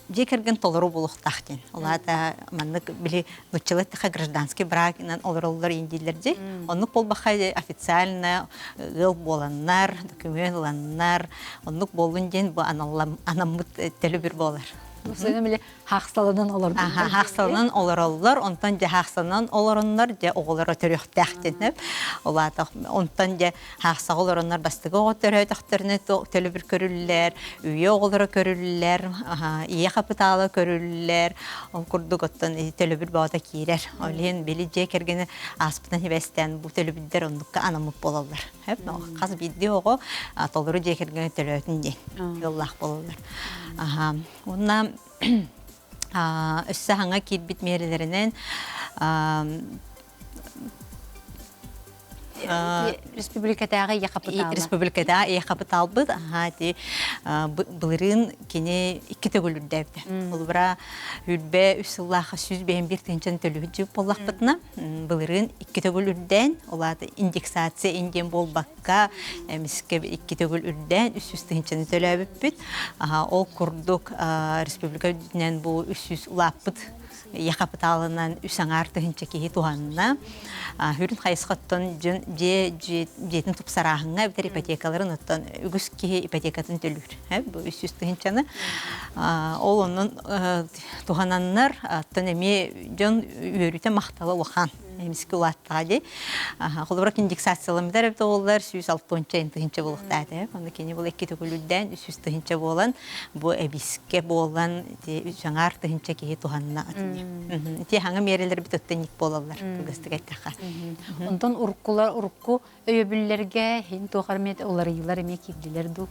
Дьиэ кэргэн толору буолуохтаах диэн. Ол аата маннык били нуччалыы эттэххэ гражданский брагынан олороллор дииллэр дии. Оннук буолбахха официально ыал буоланнар, документ ыланнар, оннук буоллун диэн бу анаммыт төлөбүр буолар. Сына били хаахсаланан олордулар. Хаахсаланан олороллор, онтон дьэ хаахсаланан олороннор дьэ оҕолоро төрүөхтээх диэн. Ол аата онтон дьэ Хаахсаҕа олороннор бастакы оҕо төрөөтөхтөрүнэ төлөбүр көрүллэр, үйэ оҕолоро көрүллэр, ийэ хапытаала көрүллэр, ол курдук оттон төлөбүр бөҕөтө киирэр. Ол иһин били дьиэ кэргэни ааспытынан сибээстээн бу төлөбүрдэр оннукка анаммыт буолаллар. Хас биирдии оҕо толору дьиэ кэргэни төлөөтүн диэн ыаллаах буолаллар. Уонна өссө хаҥа киирбит миэрэлэринэн Республикатааҕы ийэ хапытаала. Республикатааҕы ийэ хапытаалбыт аһаа ити былырыын кини икки төгүл үрдээбитэ. Холобура үрбэ үс сыллаахха 151 тыһыынчаны төлөһүт буоллахпытына, былырыын икки төгүл үрдээн, ол аата индексация индиэн буолбакка, эмискэ икки төгүл үрдээн 300 тыһыынчаны төлөөбүппүт. Ол курдук республика үрдүнэн бу 300 улааппыт Ийэ хапытаалынан үс аҥаар тыһыынча киһи туһанна. Хүрүн хайысхаттан дьон дьиэ дьиэтин тупсарааһыҥҥа эбэтэр ипотекаларын оттон үгүс киһи ипотекатын төлүүр. Бу 300 тыһыынчаны. Ол онон туһананнар оттон эмиэ дьон үөрүүтэ махтала улахан. Эмискэ улааттаҕа дии. Холобура индексацияламмыта эбит оҕолор 160 тыһыынча буолуохтаах. Онно кини бұл икки төгүлүрдээн 300 тыһыынча буолан бу эбискэ буолан ити үс аҥаар тыһыынча киһи туһанна атини. Ити хаҥа миэрэлэрбит өттөнник буолаллар кылгастык эттэххэ. Онтон уруккулар урукку өйөбүллэргэ хин туохар эмиэ уларыйыылар эмиэ киирдилэр дуу?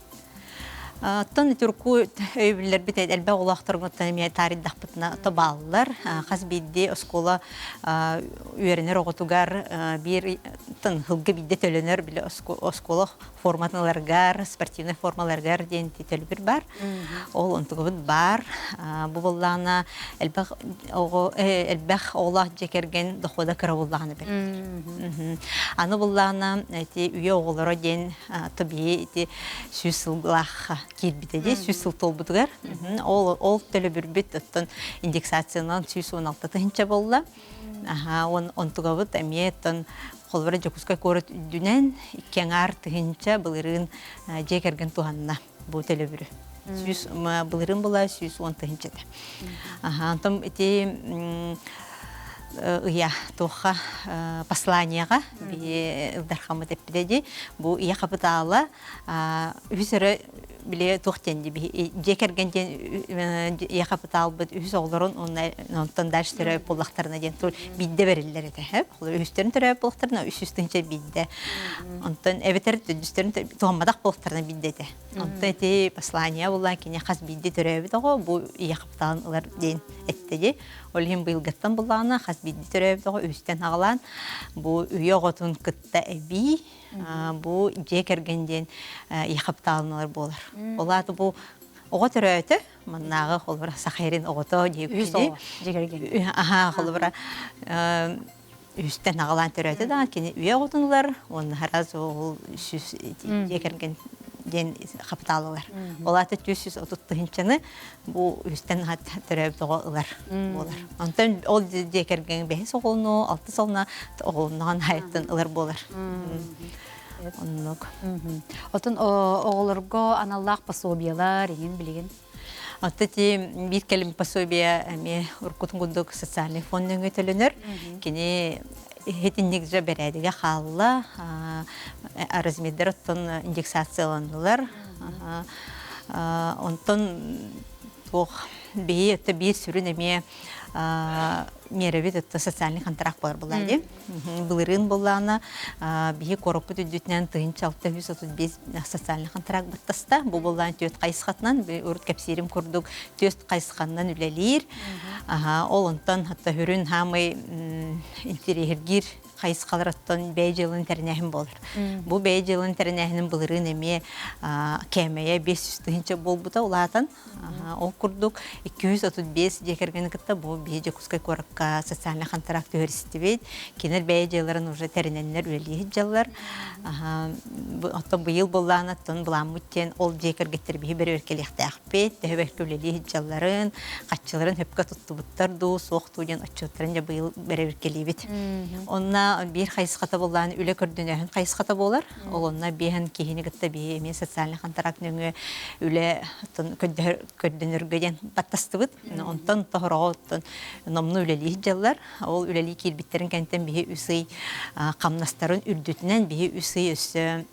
Оттон ити урукку өйөбүллэрбит элбэх олохторгуттан эмиэ таарыйдахпытына тобааллар. Хас биирдии оскуола үөрэнэр оҕотугар биир тын хылга биирдэ төлөнөр били оскуола форматын ыларгар, спортивнай формаларгар диэн төлөбүр бар. Ол онтугубут бар. Бу буоллаҕына элбэх оҕо элбэх оҕолоох дьиэ кэргэн дохода кыра буоллаҕына бэрт. Аны буоллаҕына ити үйэ оҕолоро диэн тобии ити сүүс сыллаах киирбитэ дии сүүс сыл туолбутугар. Ол ол төлөбүрбүт оттон индексациянан 116 тыһыынча буолла. Аха, он онтугабыт эмиэ оттон холобура Дьокуускай куорат үрдүнэн икки аҥаар тыһыынча былырыын дьиэ кэргэн туһанна бу төлөбүрү. 100 былырыын була 110 тыһыынча этэ. Аха, онтон ити ыйа туохха посланияҕа биһи Ылдархаммыт эппитэ дии бу ийэ хапытаала үһүс өрө били туох диэн дьиэ кэргэн диэн ийэ хапытаалбыт үһүс оҕолорун уонна онтон дальше төрөөбүт буоллахтарына диэн биирдэ бэриллэр этэ үһүстэрин төрөөбүт буоллахтарына үс тыһыынча биирдэ онтон эбэтэр төрдүстэрин туһамматах буоллахтарына биирдэ этэ онтон ити послание буоллаан кини хас биирдэ төрөөбүт оҕо бу ийэ хапытаалын ылар диэн эттэ дии ол иһин быйылгыттан буллаҕына хас биирдэ төрөөбүт оҕо үһүстэн аҕалаан бу үйэ оҕотун кытта эбии бу дьиэ кэргэн диэн ийэ хапытаалыналар буолар. Ол аата бу оҕо төрөөтө, маннааҕы холобура Сахарин оҕото диэбит. Дьиэ кэргэн. Аха, холобура үстэн аҕалаан төрөөтө да кини үйэ оҕотун ылар, уонна хараз ол сүс дьиэ кэргэн диэн хапытаал ылар. Ол аата 430 тыһыынчаны бу үстэн төрөөбүт оҕо ылар буолар. Онтон ол дьиэ кэргэн бэһис оҕолону, алтыс оҕолону оҕолонноҕун хайыттан ылар буолар. Оннук. Отон оҕолорго аналлаах пособиелар иҥин билигин? Отто ти биир кэлим пособие эмиэ уруккутун курдук социальный фонд нөҥүө төлөнөр. Кини итинник же бэрээдэгэ хаалла. Размердер оттон индексацияланнылар. Онтон туох биһи өттө биир сүрүн эмиэ миэрэбит өттө социальный контракт буолар буолла дии. Былырыын буоллаҕына биһи куораппыт үрдүтүнэн 1635 социальный контракт баттаста. Бу буоллаан түөрт хайысхатынан урут кэпсиирим курдук түөрт хайысханан үлэлиир. Ол онтон хатта хүрүн хаамай интириэһиргиир. хайысхаларыттан бэйэ дьыалын тэринээһин буолар. Бу бэйэ дьыалын тэринээһинин былырыын эмиэ кээмэйэ 500 тыһыынча буолбута улаатан. Ол курдук 235 дьиэ кэргэни кытта бу биһи Дьокуускай куоракка социальнай хантараак түһэристибит. Кинилэр бэйэ дьыаларын уже тэринэннэр үлэлии сылдьаллар. Оттон быйыл буоллаҕына оттон былааммыт диэн ол дьиэ кэргэттэр биһи бөрүөркэлиэхтээхпит, төһө бэркэ үлэлии сылдьалларын, хаччыларын сөпкө туттубуттар дуу, суох дуу диэн отчуоттарын дьэ быйыл бэрэбиркэлиибит. Онно биир хайысхата буоллаан үлэ көрдөнөөһүн хайысхата буолар. Ол онно биэһэн киһини кытта биһи эмиэ социальный контракт нөҥүө үлэ көрдөнөргө диэн баттастыбыт. Онтон тоһороҕо оттон номну үлэлии сылдьаллар. Ол үлэлии киирбиттэрин кэнниттэн биһи үс ый хамнастарын үрдүтүнэн биһи үс ый өссө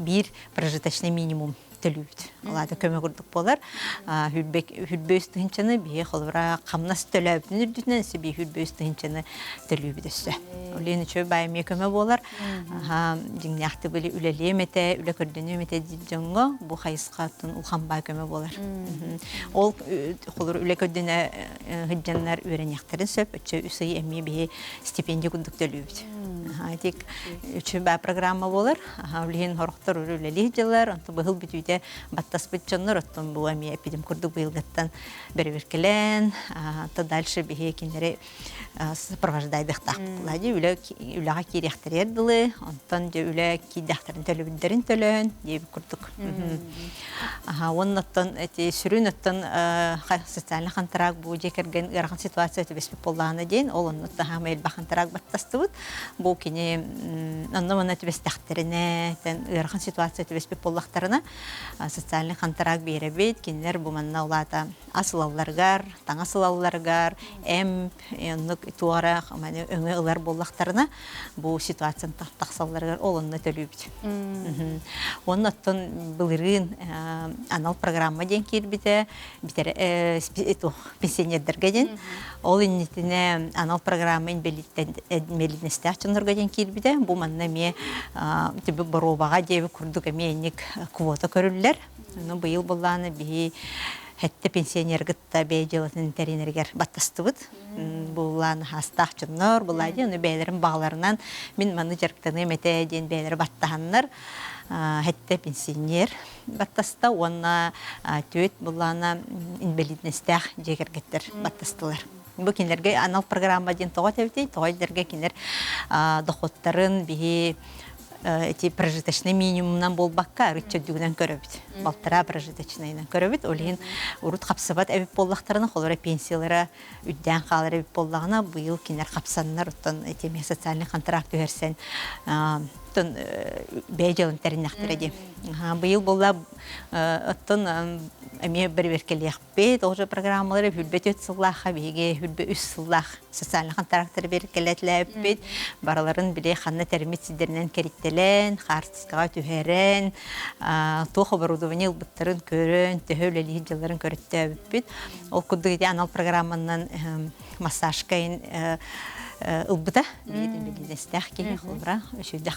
биир прожиточный минимум төлүүбүт. Ол аата көмө курдук буолар. Хүрбэ үс тыһыынчаны биһи холобура хамнас төлөөбүтүн үрдүтүнэн өссө биир хүрбэ үс тыһыынчаны төлүүбүт өссө. Ол иһин үчүгэй баай эмиэ көмө буолар. Дьиҥнээхтик били үлэлиэм этэ, үлэ көрдөнүөм этэ диир дьоҥҥо бу хайысхаттан улахан баай көмө буолар. Ол холобура үлэ көрдөнө сылдьаннар үөрэниэхтэрин сөп. Өччө үс ый эмиэ биһи стипендия курдук төлүүбүт. Тик үчүгэй программа буолар. Билигин сорохтор үлэлии дьыллар, онтон быһыл бүтүүтэ баттаспыт дьоннор, оттон бу эмиэ эпидем курдук быйылгыттан бэрэбиркэлээн, то дальше биһи кинилэри сопровождайдыахтаахпыт. Лади үлэ үлэҕэ киириэхтэригэр дылы, онтон дьэ үлэ киирдэхтэрин төлөбүрдэрин төлөөн диэбит курдук. Аха, уонна оттон эти сүрүн оттон социальный хантараак бу дьиэ кэргэн ыарахан ситуация түбэспит буоллаҕына диэн, ол онно таһаама элбэх хантараак баттастыбыт. Бу кини онно-манна түбэстэхтэринэ, ыарахан ситуация түбэспит буоллахтарына, социальный хантараак биэрэбит, кинилэр бу манна улаата ас ылалларыгар, таҥас ылалларыгар, эмп, оннук туора өҥө ылар буоллахтарына, бу ситуацияны тахсалларыгар ол онно төлүүбүт. Уонна оттон былырыын анал программа диэн киирбитэ, пенсионердарга диэн. Ол иннитинэ анал программа инбэлиитинэстээх дьоннорго диэн киирбитэ. Бу манна эмиэ түбүк боруобаҕа диэбит курдук эмиэ инник квота көрүллэр. Ону быйыл буллааны биһи хэттэ пенсионергытта бэйэ дьыалатын тэринэригэр баттастыбыт. Буллаан хаастаах дьоннор, буллаа диэн, ону бэйэлэрин баҕаларынан мин маны дьарыктаныам этэ диэн бэйэлэрэ баттаһаннар хэттэ пенсионер баттаста уонна түөт буллаана инбэлиитинэстээх дьиэ кэргэттэр баттастылар. Бу кинилэргэ анал программа диэн тоҕо этэбитий? Тоҕо илдэргэ кинилэр доходтарын биһи эти прожиточный минимумнан буолбакка арыт чөдүгүнэн көрөбүт. Балтараа прожиточнайынан көрөбүт. Ол иһин урут хапсыбат эбит буоллахтарына, холоро пенсиялара үрдээн хаалар эбит буоллаҕына, быйыл кинилэр хапсаннар, оттон эти социальный контракт түһэрсэн оттон бэйэ дьыалын тэриннэхтэрэ дии. Быйыл буолла оттон эмиэ бэрэбиэркэлиэхпит. Ол же программалары хүрбэ түөрт сыллаахха биһиги хүрбэ үс сыллаах социальный контрактары бэркэлэтилээбиппит. Барыларын били ханна тэриммит сирдэринэн кэриттэлэн, хаартыскаҕа түһэрэн, туох оборудование ылбыттарын көрөн, төһө үлэлиир дьылларын көрөттөөбүппүт. Ол курдук ити анал программанан массажка ылбыта. Билинэстээх киһи холбура үчүгдэ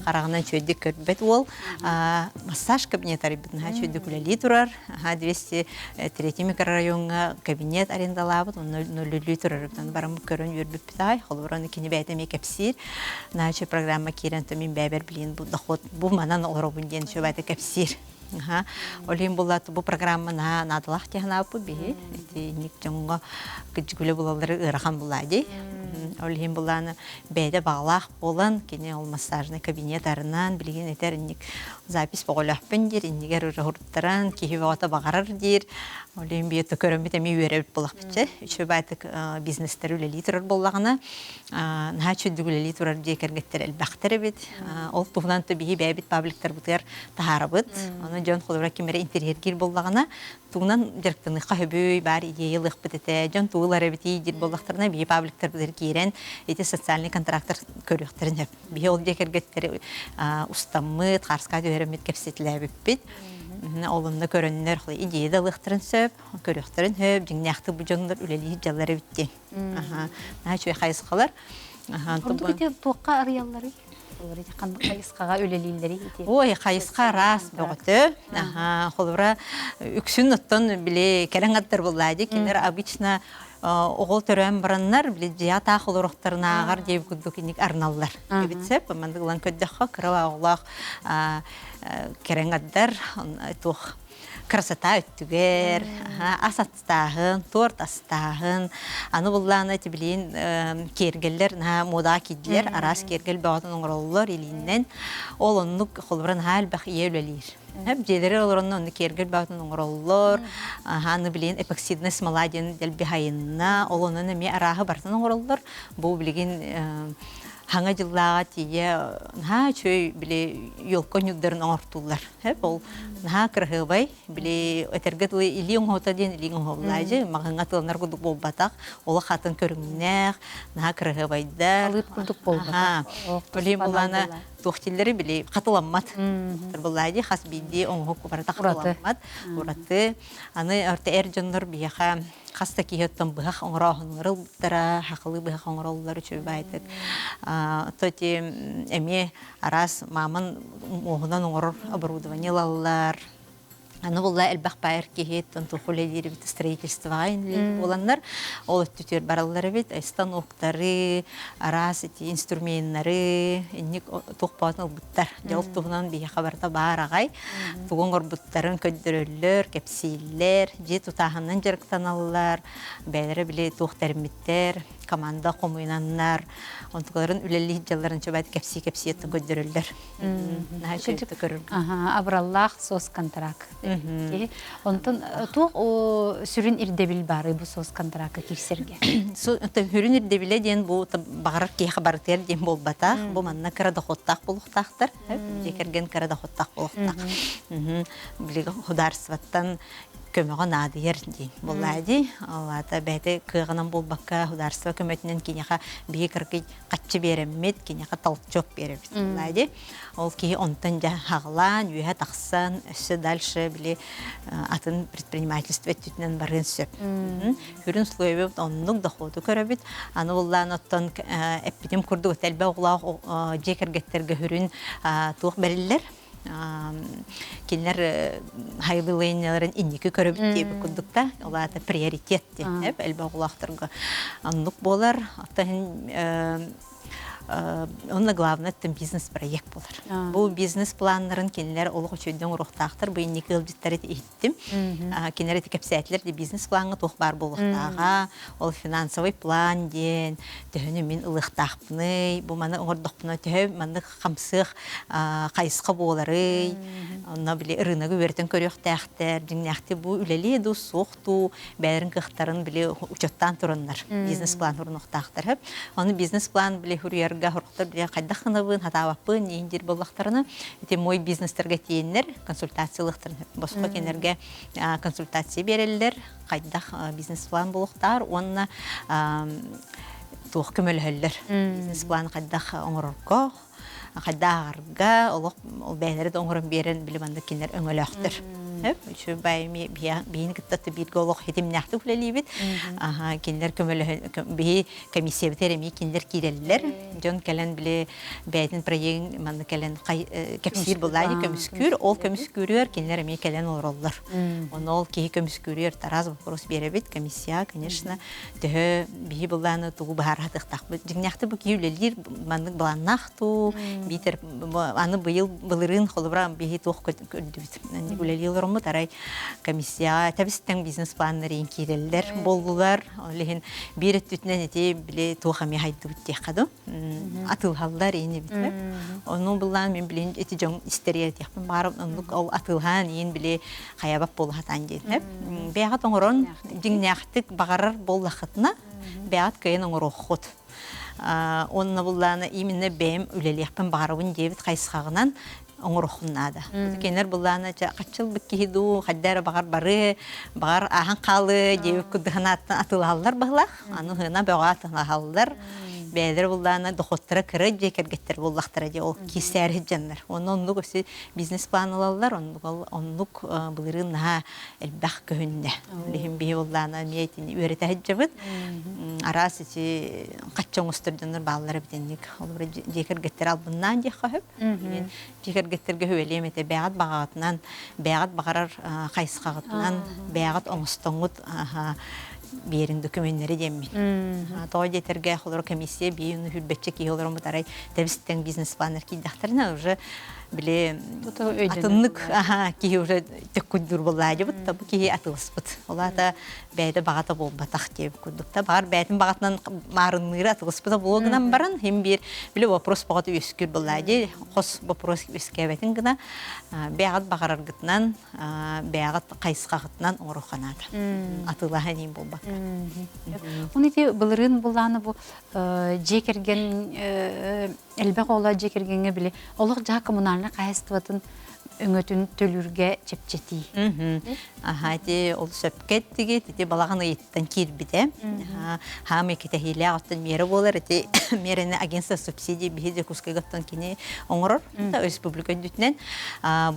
хараҕынан үчүгэйдик көрбөт уол массаж кабинет арыйбыт наһаа үчүгэйдик үлэлии турар. 203 микрорайоҥҥа кабинет арендалаабыт, онно үлэлии турар. Баран көрөн үөрбүппүт аҕай. Холобура, аны кини бэйэтэ эмиэ кэпсиир. Наһаа үчүгэй программа киирэн, то мин бэйэбэр билин бу доход бу манан олоробун диэн үчүгэй кэпсиир. Ол иһин буллаат бу программа наһаа наадалаах диэн санаабыппыт биһи. Ити инник дьоҥҥо кыдьыгүлэ булаллары ыарахан булаа дии. Ол иһин буллааны бэйэтэ баҕалаах буолан, кини ол массажный кабинет арынан, билигин этэр инник запись боҕолөөхпүн диир, иннигэр уруһуттаран, киһи бөҕөтө баҕарар диир. Ол иһин биир көрөммүт эмиэ үөрэбит буолахпытча. Үчүгэй баайтык бизнестер үлэлии турар буоллаҕына, наһаа үчүгдүк үлэлии турар дьиэ кэргэттэр элбэхтэр эбит. Ол туһунан то биһи бэйэбит пабликтарбытыгар таһаарабыт. Ону дьон холобура ким эрэ интэриэһиргиир буоллаҕына, тугунан дьарыктаныахха сөбүй, баар идея ылыахпыт этэ, дьон тугу ылар эбитий диир буоллахтарына, биһи пабликтарбытыгар киирэн ити социальный контрактар көрүөхтэрин сөп. Биһи ол дьиэ кэргэттэри устаммыт, хаарска түһэрэммит кэпсэтилээбиппит. Ол онно көрөннөр идея да ылыахтарын сөп, көрүөхтэрин сөп, дьиҥнээхтик бу дьоннор үлэлиир дьаллар эбит диэн. Наһаа үчүгэй хайысхалар. Ордук ити туохха арыйалларый? Ханнык хайысхаҕа үлэлииллэрий ити? Ой, хайысха араас бөҕөтө. Холобура, үксүн оттон били кэлэн аттар буллаа дии. Кинилэр обычно Оҕол төрөөн бараннар били дьиэ таах олорохторунааҕар диэбит курдук инник арналлар. Эбит сөп, маннык ылан көрдөххө кыра оҕолоох кэрэҥ аддар туох красота өттүгэр, ас астааһын, торт астааһын, аны буллаана ити билиин киэргэллэр наһаа муодаҕа киирдилэр, араас киэргэл бөҕөтүн оҥороллор илииннэн. Ол оннук холобура наһаа элбэх ийэ үлэлиир. Дьиэлэрэ олоронно онну киэргэл бөҕөтүн оҥороллор. Аны билигин эпоксидная смола диэн дэлби хайынна. Ол онон эмиэ арааһы барытын оҥороллор. Бу билигин хаҥа дьыллааҕа тиийэ наһаа үчүгэй били елка ньуурдарын оҥортууллар. Ол наһаа кыраһыабай били этэргэ дылы илии оҥоһута диэн илии оҥоһуллаажы маҕаһыҥҥа тыланар курдук буолбатах олох атын көрүҥнээх наһаа кыраһыабайдар Алыып курдук буолбатах. Били булана туох тиллэри били хатыламмат. Буллаади хас биирдии оҥоһук барыта хатыламмат. Ураты. Аны орто эр дьоннор биһиэхэ хас да киһи оттон быһах оҥорооһуннары ылбыттара, хахылыы быһах оҥороллор үчүгэй баайтык. То ти эмиэ араас мааман муоһунан оҥорор оборудование ылаллар. Аны булла элбэх баайар киһи туох үлэлиир эбит строительствоҕа үлэлиир буоланнар ол өттүтүгэр бараллар эбит станоктары араас ити инструменнары инник туох боотун ылбыттар дьэ ол туһунан биһиэхэ барыта баар аҕай тугу оҥорбуттарын көрдөрөллөр кэпсииллэр дьиэ тутааһынынан дьарыктаналлар бэйэлэрэ били туох тэриммиттэр команда хомуйунаннар онтукаларын үлэлии дьалларын чөбөт кэпсии-кэпсии көрдөрөллөр Абыраллаах соцконтракт. Онтон туох сүрүн ирдэбил баарый бу соцконтракка киирсэргэ? Сүрүн ирдэбилэ диэн бу баҕарар киһиэхэ барытыгар диэн буолбатах. Бу манна кыра доходтаах буолуохтаахтар. Дьиэ кэргэн кыра доходтаах буолуохтаах. Билигин государствоттан көмөҕө наадыйар дии буоллаа дии. Ол аата бэйэтэ кыаҕынан буолбакка государство көмөтүнэн киниэхэ биһи кыракый хаччы биэрэммит, киниэхэ толчок биэрэбит. Лади. Ол киһи онтон дьэ хаҕылаан, үөһэ тахсан, өссө дальше били атын предпринимательство өттүтүнэн барыан сөп. Хүрүн слоебут оннук доходу көрөбүт. Аны буллаан оттон эппитим курдук элбэх оҕолоох дьиэ кэргэттэргэ хүрүн туох бэриллэр кинилэр хайылыылайынньаларын инники көрөбүт диэбит курдук да ол аата приоритет диэн элбэх оҕолоохторго оннук буолар оттон онно главное это бизнес-проект буолар. Бу бизнес-планнарын кинилэр олох үчүгэйдик оҥоруохтаахтар. Бу инники ыалдьыттары иһиттим. Кинилэр ити кэпсээтилэр де бизнес-плаҥҥа туох баар буолуохтааҕа, ол финансовый план диэн төһөнү мин ылыахтаахпыный, бу маны оҥордохпуна төһө маннык хамсыах хайысха буоларый, онно били рыногы үөрэтэн көрүөхтээхтэр, дьиҥнээхтик бу үлэлиэ дуу, суох дуу, бэйэлэрин кыахтарын били учуоттаан тураннар бизнес-план хуруйуохтаахтар. Ону бизнес-план били хуруйарга хорохтор били хайдах гынабын, хатаабаппын, иин диир буоллахтарына, ити мой бизнестэргэ тиийэннэр консультация ылыахтарын босхо кинилэргэ консультация биэрэллэр, хайдах бизнес-план буолуохтаар уонна туох көмөлөһөллөр. Бизнес-план хайдах оҥорорго, хайдах ааҕарга, олох ол бэйэлэрэ да оҥорон биэрэн били маннык кинилэр өҥөлөөхтөр. Үчүгэй баайы биһини кытта бииргэ олох хитимнээхтик үлэлиибит. Кинилэр көмөлөһөн биһи комиссиябытыгар эмиэ кинилэр киирэллэр. Дьон кэлэн били бэйэтин проегын манна кэлэн кэпсиир былаани көмүскүүр. Ол көмүскүүрүгэр кинилэр эмиэ кэлэн олороллор. Ону ол киһи көмүскүүрүгэр тараас вопрос биэрэбит. Комиссия, конечно, төһө биһи былааны тугу быһаарыахтаахпыт. Дьиҥнээхтик бу киһи үлэлиир маннык былааннаах дуу, биитэр аны быйыл былырыын холобура биһи туох көрдүбүт. Үлэлии олороммут арай комиссияҕа тэбис-тэҥ бизнес-планнар киирэллэр буоллулар. Ол иһин биир өттүтүнэн ити били туох эмиэ хайдыбыт диэххэ дуу. Атыылаһаллар иин эбит. Ону былаан мин билин ити дьон истэрия диэхпин баар оннук ол атыылаһан иин били хайабат буола сатаан диэн. Бэйэҕит оҥорон дьиҥнээхтик баҕарар буоллаххытына бэйэҕит кыайан оҥоруоххут. Онно буллаана именно бэйэм үлэлиэхпин баҕарабын диэбит хайысхаҕынан оҥоруоххун наада. Кинилэр буллаана хаччылбыт киһи дуу, хайда эрэ баҕар бары, баҕар ааһан хаалыы диэбит курдук атыылаһаллар баһылаах. Аны хына бөҕө атыылаһаллар. Бэйэлэрэ буллаана доходтара кыра дьиэ кэргэттэр буоллахтара дии ол киирсээри сылдьаннар. Онно оннук өссө бизнес-план ылаллар, оннук оннук былырыын наһаа элбэх көһүннэ. Билигин биһи буллаана эмиэ итини үөрэтэ сылдьабыт. Араас ити хачча оҥостор дьоннор бааллар эбит Холобура дьиэ кэргэттэр албыннаан диэххэ сөп. Дьиэ кэргэттэргэ хүвэлиэм этэ бэйэҕит баҕаҕытынан, бэйэҕит баҕарар хайысхаҕытынан, бэйэҕит оҥостоҥҥут. Биэрин документнери диэммин. Тоҕо диэтэргэ холоро комиссия биир хүрбэччэ киһи олороммут арай тэбистэн бизнес-планнар киирдэхтэринэ уже били атыннык киһи уже төккүндүр буоллаадьыбыт да бу киһи атылыспыт. Ол аата бэйэтэ баҕата буолбатах диэбит курдук да баҕар бэйэтин баҕатынан маарынныыры атылыспыта буолуо гынан баран хим биир били вопрос баҕата үөскүүр буоллаадьы хос вопрос үөскээбэтин гына бэйэҕит баҕараргытынан бэйэҕит хайысхаҕытынан оҥоруохха наада. Атыылаһан иин буолбакка. Оны ити былырыын буллааны бу дьиэ кэргэн элбэх оҕолоох дьиэ кэргэҥҥэ били олох дьаһа коммунальнай хаһаайыстыбатын өҥөтүн төлүүргэ чэпчэтии. Аха ити ол сөпкө эттигит ити балаҕан ыйыттан киирбитэ. Хаамый кэтэһиилээх оттон миэрэ буолар ити миэрэни агентство субсидий биһи Дьокуускайга оттон кини оҥорор республика үрдүтүнэн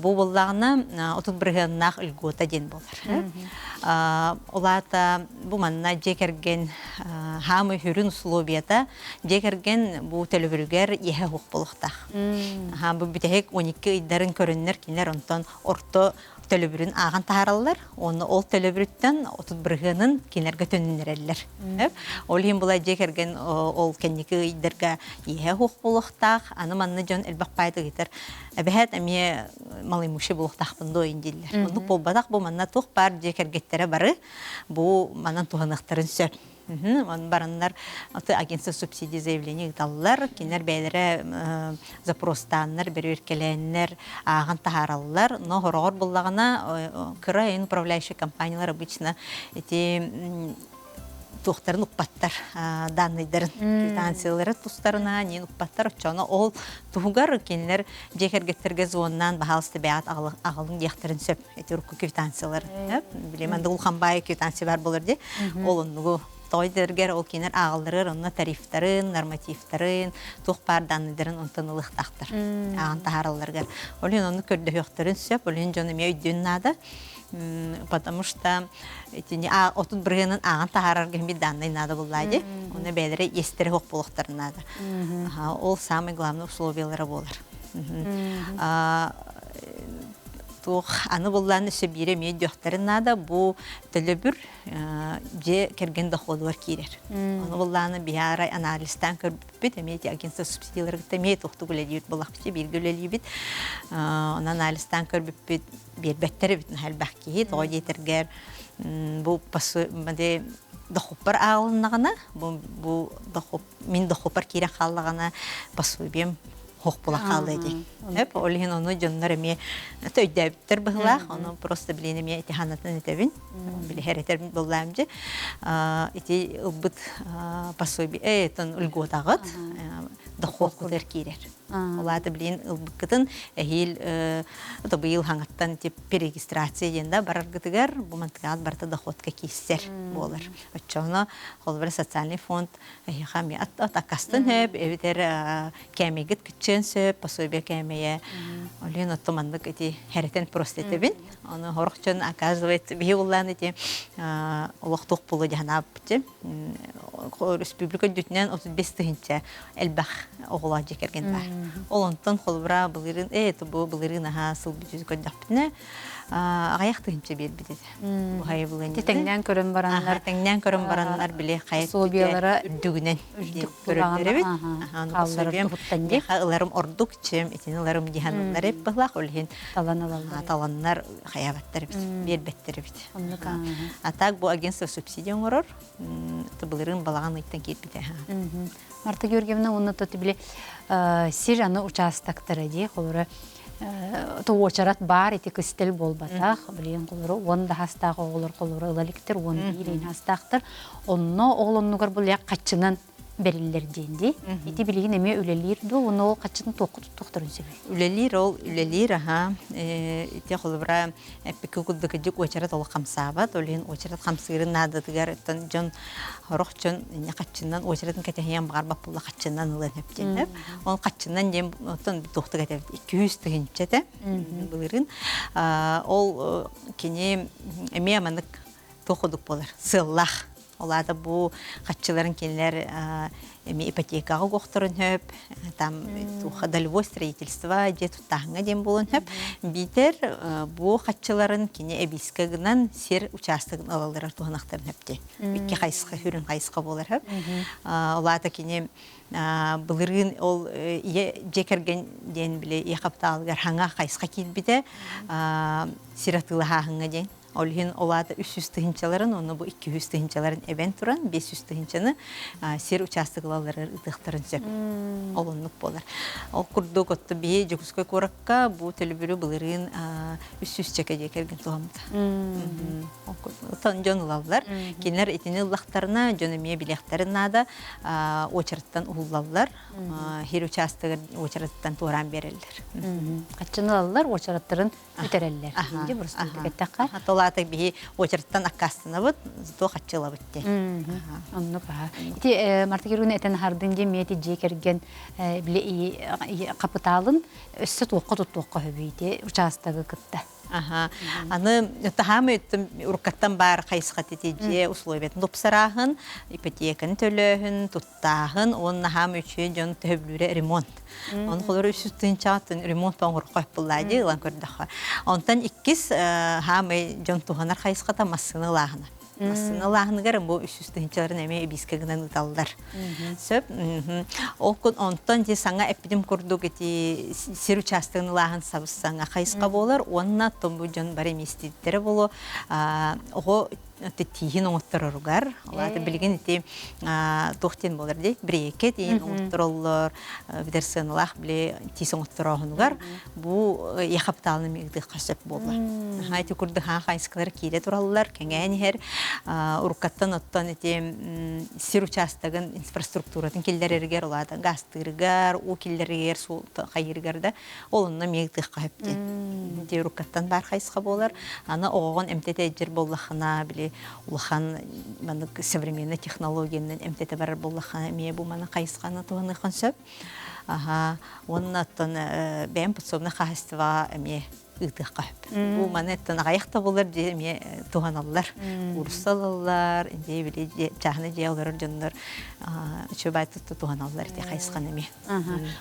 бу буоллаҕына 30 бырыһыаннаах льгота диэн буолар. Ол аата бу манна дьиэ кэргэн хаамый хүрүн условията дьиэ кэргэн бу төлөбүрүгэр иэһэ суох буолуохтаах. Бу бүтэһик 12 ыйдарын көрөннөр кинилэр онтон орто төлөбүрүн ааҕан таһаараллар уонна ол төлөбүрүттэн 30 бырыһыанын кинилэргэ төнүннэрэллэр. Ол иһин була дьиэ кэргэн ол кэнники ыйдарга иэһэ суох буолуохтаах. Аны манна дьон элбэх паайт ыйытар. Эбэһээт эмиэ малыймущий буолуохтаахпын дуо дииллэр. Оннук буолбатах бу манна туох баар дьиэ кэргэттэрэ бары бу манан туһаныахтарын сөп. Онон бараннар агентство субсидий заявление ыыталлар. Кинилэр бэйэлэрэ запростааннар, бөрүөркэлээннэр ааҕан таһаараллар. Но хороҕор буллаҕына кыра ин управляющай компаниялар обычно ити туохтарын укпаттар данныйдарын квитанциялары тустарына нин укпаттар оччоно ол туһугар кинилэр дьиэ кэргэттэргэ звоннаан баһаалыста бэйэҕит аҕалыҥ диэхтэрин сөп эти урукку квитанциялары билим анда улахан баай квитанция бар болор ди ол оннугу тоҕойдөргөр ол кинилэр ааҕалларыгар онно тарифтарын нормативтарын туох баар данныйдарын онтон ылыахтаахтар ааҕан таһааралларыгар ол иһин онну көрдөһүөхтэрин сөп ол иһин дьон эмиэ өйдүөн наада потому что итини 30 бырыһыанын ааҕан таһаарарга биир даннай наада буллаа дии онно бэйэлэрэ иэстэрэ суох буолуохтарын наада ол самый главный условиялара буолар туох аны буллаан өссө биирэ эмиэ өйдүөхтэрин наада бу төлөбүр дьиэ кэргэн доходугар киирэр ону буллааны биһи арай анализтаан көрбүппүт эмиэ ити агентство субсидиялары кытта эмиэ туохтук үлэлиибит буоллахпыт бииргэ үлэлиибит ону анализтаан көрбүппүт биэрбэттэр эбит наһаа элбэх киһи тоҕо диэтэргэр бу дохуоппар ааҕылыннаҕына бу бу дохуоп мин дохуоппар киирэн хааллаҕына пособием суох буола хаалыа дии. Эп ол иһин ону дьоннор эмиэ өйдөөбүттэр быһылаах, ону просто билин эмиэ ити ханатын этэбин, билиһэр этэр буоллаам дьи. Ити ылбыт пособие, э, льготаҕыт дохуоккутугар киирэр. Ол аата билин ылбыккытын эһиил быйыл хаҥаттан тип перерегистрация диэн да бараргытыгар бу мантыгаат барыта доходка киирсэр буолар. Оччоҕуна холобура социальный фонд эһиэхэ эмиэ аккастын сөп, эбэтэр кээмэйгит кыччыан сөп, пособие кээмэйэ. Олен отто маннык ити хэрэтэн просто этэбин. Ону хорох дьон оказывается биһи уллаан ити олохтуох буолуо дьаһанаабыт республика үрдүтүнэн 35 тыһыынча элбэх оҕолоох дьиэ кэргэн баар. Ол онтон холобура былырыын ээ бу былырыын аһаа сыл бүтүүтү көрдөхпүтүнэ аҕыйах тыһыынча биэрбит этэ. Бу хайы Тэҥнээн көрөн бараннар тэҥнээн көрөн бараннар били хайа пособиялара үрдүгүнэн үрдүк көрөллөр эбит. Пособием ыларым ордук чем итини ыларым диһаннар эп быһлах ол иһин талан ылаллар. Таланнар хайабаттар эбит, биэрбэттэр эбит. А так бу агентство субсидия оҥорор. Былырыын балаҕан ыйтан киирбитэ. Марта Георгиевна уонна то били сир аны участоктара дии холоро то уочарат баар ити кыстел буолбатах билигин холоро уон да хастаах оҕолор холоро ыла иликтэр 11 хастаахтар онно ол оннугар бу хаччынан бэриллэр диэн дии. Ити билигин эмиэ үлэлиир дуо? Уонна ол хаччытын туохха туттуохтарын сөбүй? Үлэлиир ол үлэлиир аха. Ити холобура эппикки курдук кырдьык уочарат олох хамсаабат. Ол иһин уочарат хамсыырын наадатыгар оттон дьон сорох дьон инньэ хаччынан уочаратын кэтэһиэн баҕарбат буолла хаччынан ылыан сөп диэн. Ол хаччынан диэн оттон туохтук этэбит 200 тыһыынча этэ былырыын. Ол кини эмиэ маннык туох курдук буолар сыаллаах. Ол аата бу хаччыларын кинилэр эми ипотекаҕа угуохтарын сөп, там туха долевой строительство дьиэ туттааһыҥҥа диэн буолуон сөп. Биитэр бу хаччыларын кини эбиискэ гынан сир учаастагын ылалларар туһанахтарын сөп дии. Икки хайысха, хүрүн хайысха буолар сөп. Ол аата кини былырыын ол ийэ дьиэ кэргэн диэн били ийэ хапытаалыгар хаҥа хайысха киирбитэ сир атыылаһааһыҥҥа диэн. Ол иһин ол аата 300 тыһыынчаларын, онно бу 200 тыһыынчаларын эбэн туран 500 тыһыынчаны сир учаастак ылалларыгар ыытыахтарын сөп. Ол оннук буолар. Ол курдук отто биһи Дьокуускай куоракка бу төлөбүрү былырыын 300 чэкэ дьиэ кэргэн туһаммыта. Оттон дьон ылаллар. Кинилэр итини ыллахтарына дьон эмиэ билиэхтэрин наада уочараттан уһуллаллар. Хир учаастагар уочараттан туораан биэрэллэр. Хаччыны ылаллар, уочараттарын бүтэрэллэр. Инди бұрыстык эттэххэ. Толаата биһи очерттан аккаастанабыт, зато хаччылабыт те. Оннук аха. Ити Марта Киргуна этен хардын дии мети дьиэ кэргэн били капытаалын өссө туохха туттуохха хөбүй ити учаастагы кытта. Аха. Аны таһаамы уруккаттан баар хайысхат ити дьиэ условиятын тупсарааһын, ипотеканы төлөөһүн, туттааһын уонна хаам үчүгэй дьон төһөбүлүүрэ ремонт. Оны холор үс тыынчаатын ремонт оҥороххо буллаа дии ылан көрдөххө. Онтон иккис хаамай дьон туһанар хайысхата массыына ылааһына. Массыына ылааһыныгар бу үс тыһынчаларын эмиэ эбиискэ гынан ыыталлар. Сөп. Ол күн онтон ди саҥа эппитим курдук ити сир учаастагын ылааһын сабыс саҥа хайысха буолар уонна тон бу дьон бары эмиэстииттэрэ буолуо оҕо тииһин оҥоттороругар ол билигин ити туох диэн буолар дии бриэкэ тииһин оҥоттороллор битэр сыаналаах били тиис оҥотторооһунугар бу ийэ хапытаалын ыытыахха сөп буолла. Аха ити курдук хаан хайыскалар киирэ тураллар, кэҥээн иһэр. Уруккаттан оттон ити сир учаастагын инфраструктуратын киллэрэригэр, улаатан гаастыырыгар, уу киллэригэр, суол хайыырыгар да Ол онно эмиэ ытыахха сөп диэн. Ити уруккаттан баар хайысха буолар. Аны оҕоҕун эмтэтэ илдьэр буоллаххына, били улахан маннык современный технологиянан эмтэтэ барар буоллаххына, эмиэ бу маны хайысханы туһаныаххын сөп. Аха. Уонна оттон бэйэм подсобное хаһайыстыбаҕа эмиэ ыытыахха сөп. Бу маны оттон аҕыйах да буолар дьиэ эмиэ туһаналлар. Куурусса ылаллар, дьиэ били чааһынай дьиэ олорор дьоннор үчүгэй тутта туһаналлар ити хайысханы эмиэ.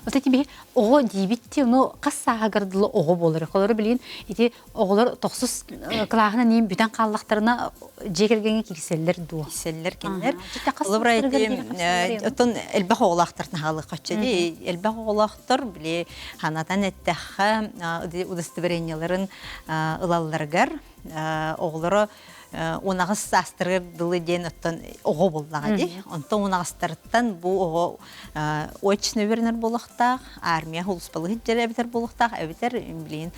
Вот эти биһи оҕо диибит ти ону хас сааһыгар дылы оҕо буолар. Холору билигин ити оҕолор тохсус кылааһынан иин бүтэн хааллахтарына дьиэ кэргэҥҥэ киирсэллэр дуо? Киирсэллэр кинилэр. Холобура ити оттон элбэх оҕолоохтор наһаалыаххаччы дии. Элбэх оҕолоохтор били ханатан эттэххэ удостоверениеларын ылалларыгар оҕолоро унаҕас саастарыгар дылы диэн оттон оҕо буллаҕа дии. Онтон унаҕастарыттан бу оҕо очно үөрэнэр буолуохтаах, армия сулууспалыы сылдьар эбэтэр буолуохтаах, эбэтэр билигин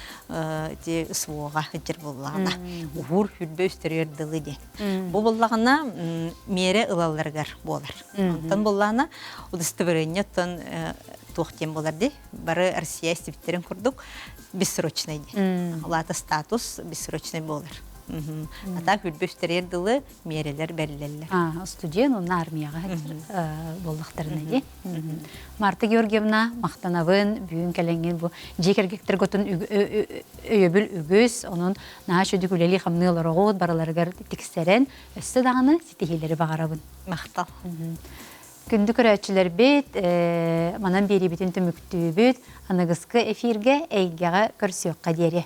ити СВО-ҕа сылдьар буоллаҕына уһуур хүрбэ үстэригэр дылы диэн. Бу буоллаҕына миэрэ ылалларыгар буолар. Онтон буоллаҕына удостоверение оттон туох диэн буолар дии бары Россия истибиттэрин курдук бессрочный диэн. Улаата статус бессрочный буолар. А так үрбү үстэригэр дылы миэрэлэр бэриллэллэр. Студент уонна армияҕа буоллахтарына дии. Марта Георгиевна, махтанабын, бүгүн кэлэҥҥин бу дьиэ кэргэттэрготун өйөбүл үгүс, онон наһаа үчүгэй үлэлии-хамныы олороҕут, барыларыгар тиксэрэн, өссө даҕаны ситиһиилэри баҕарабын. Махтал. Күндү көрөөччүлэрбит, манан биэриибитин түмүктүүбүт. Аныгыскы эфиргэ эйгэҕэ көрсүөххэ диэри.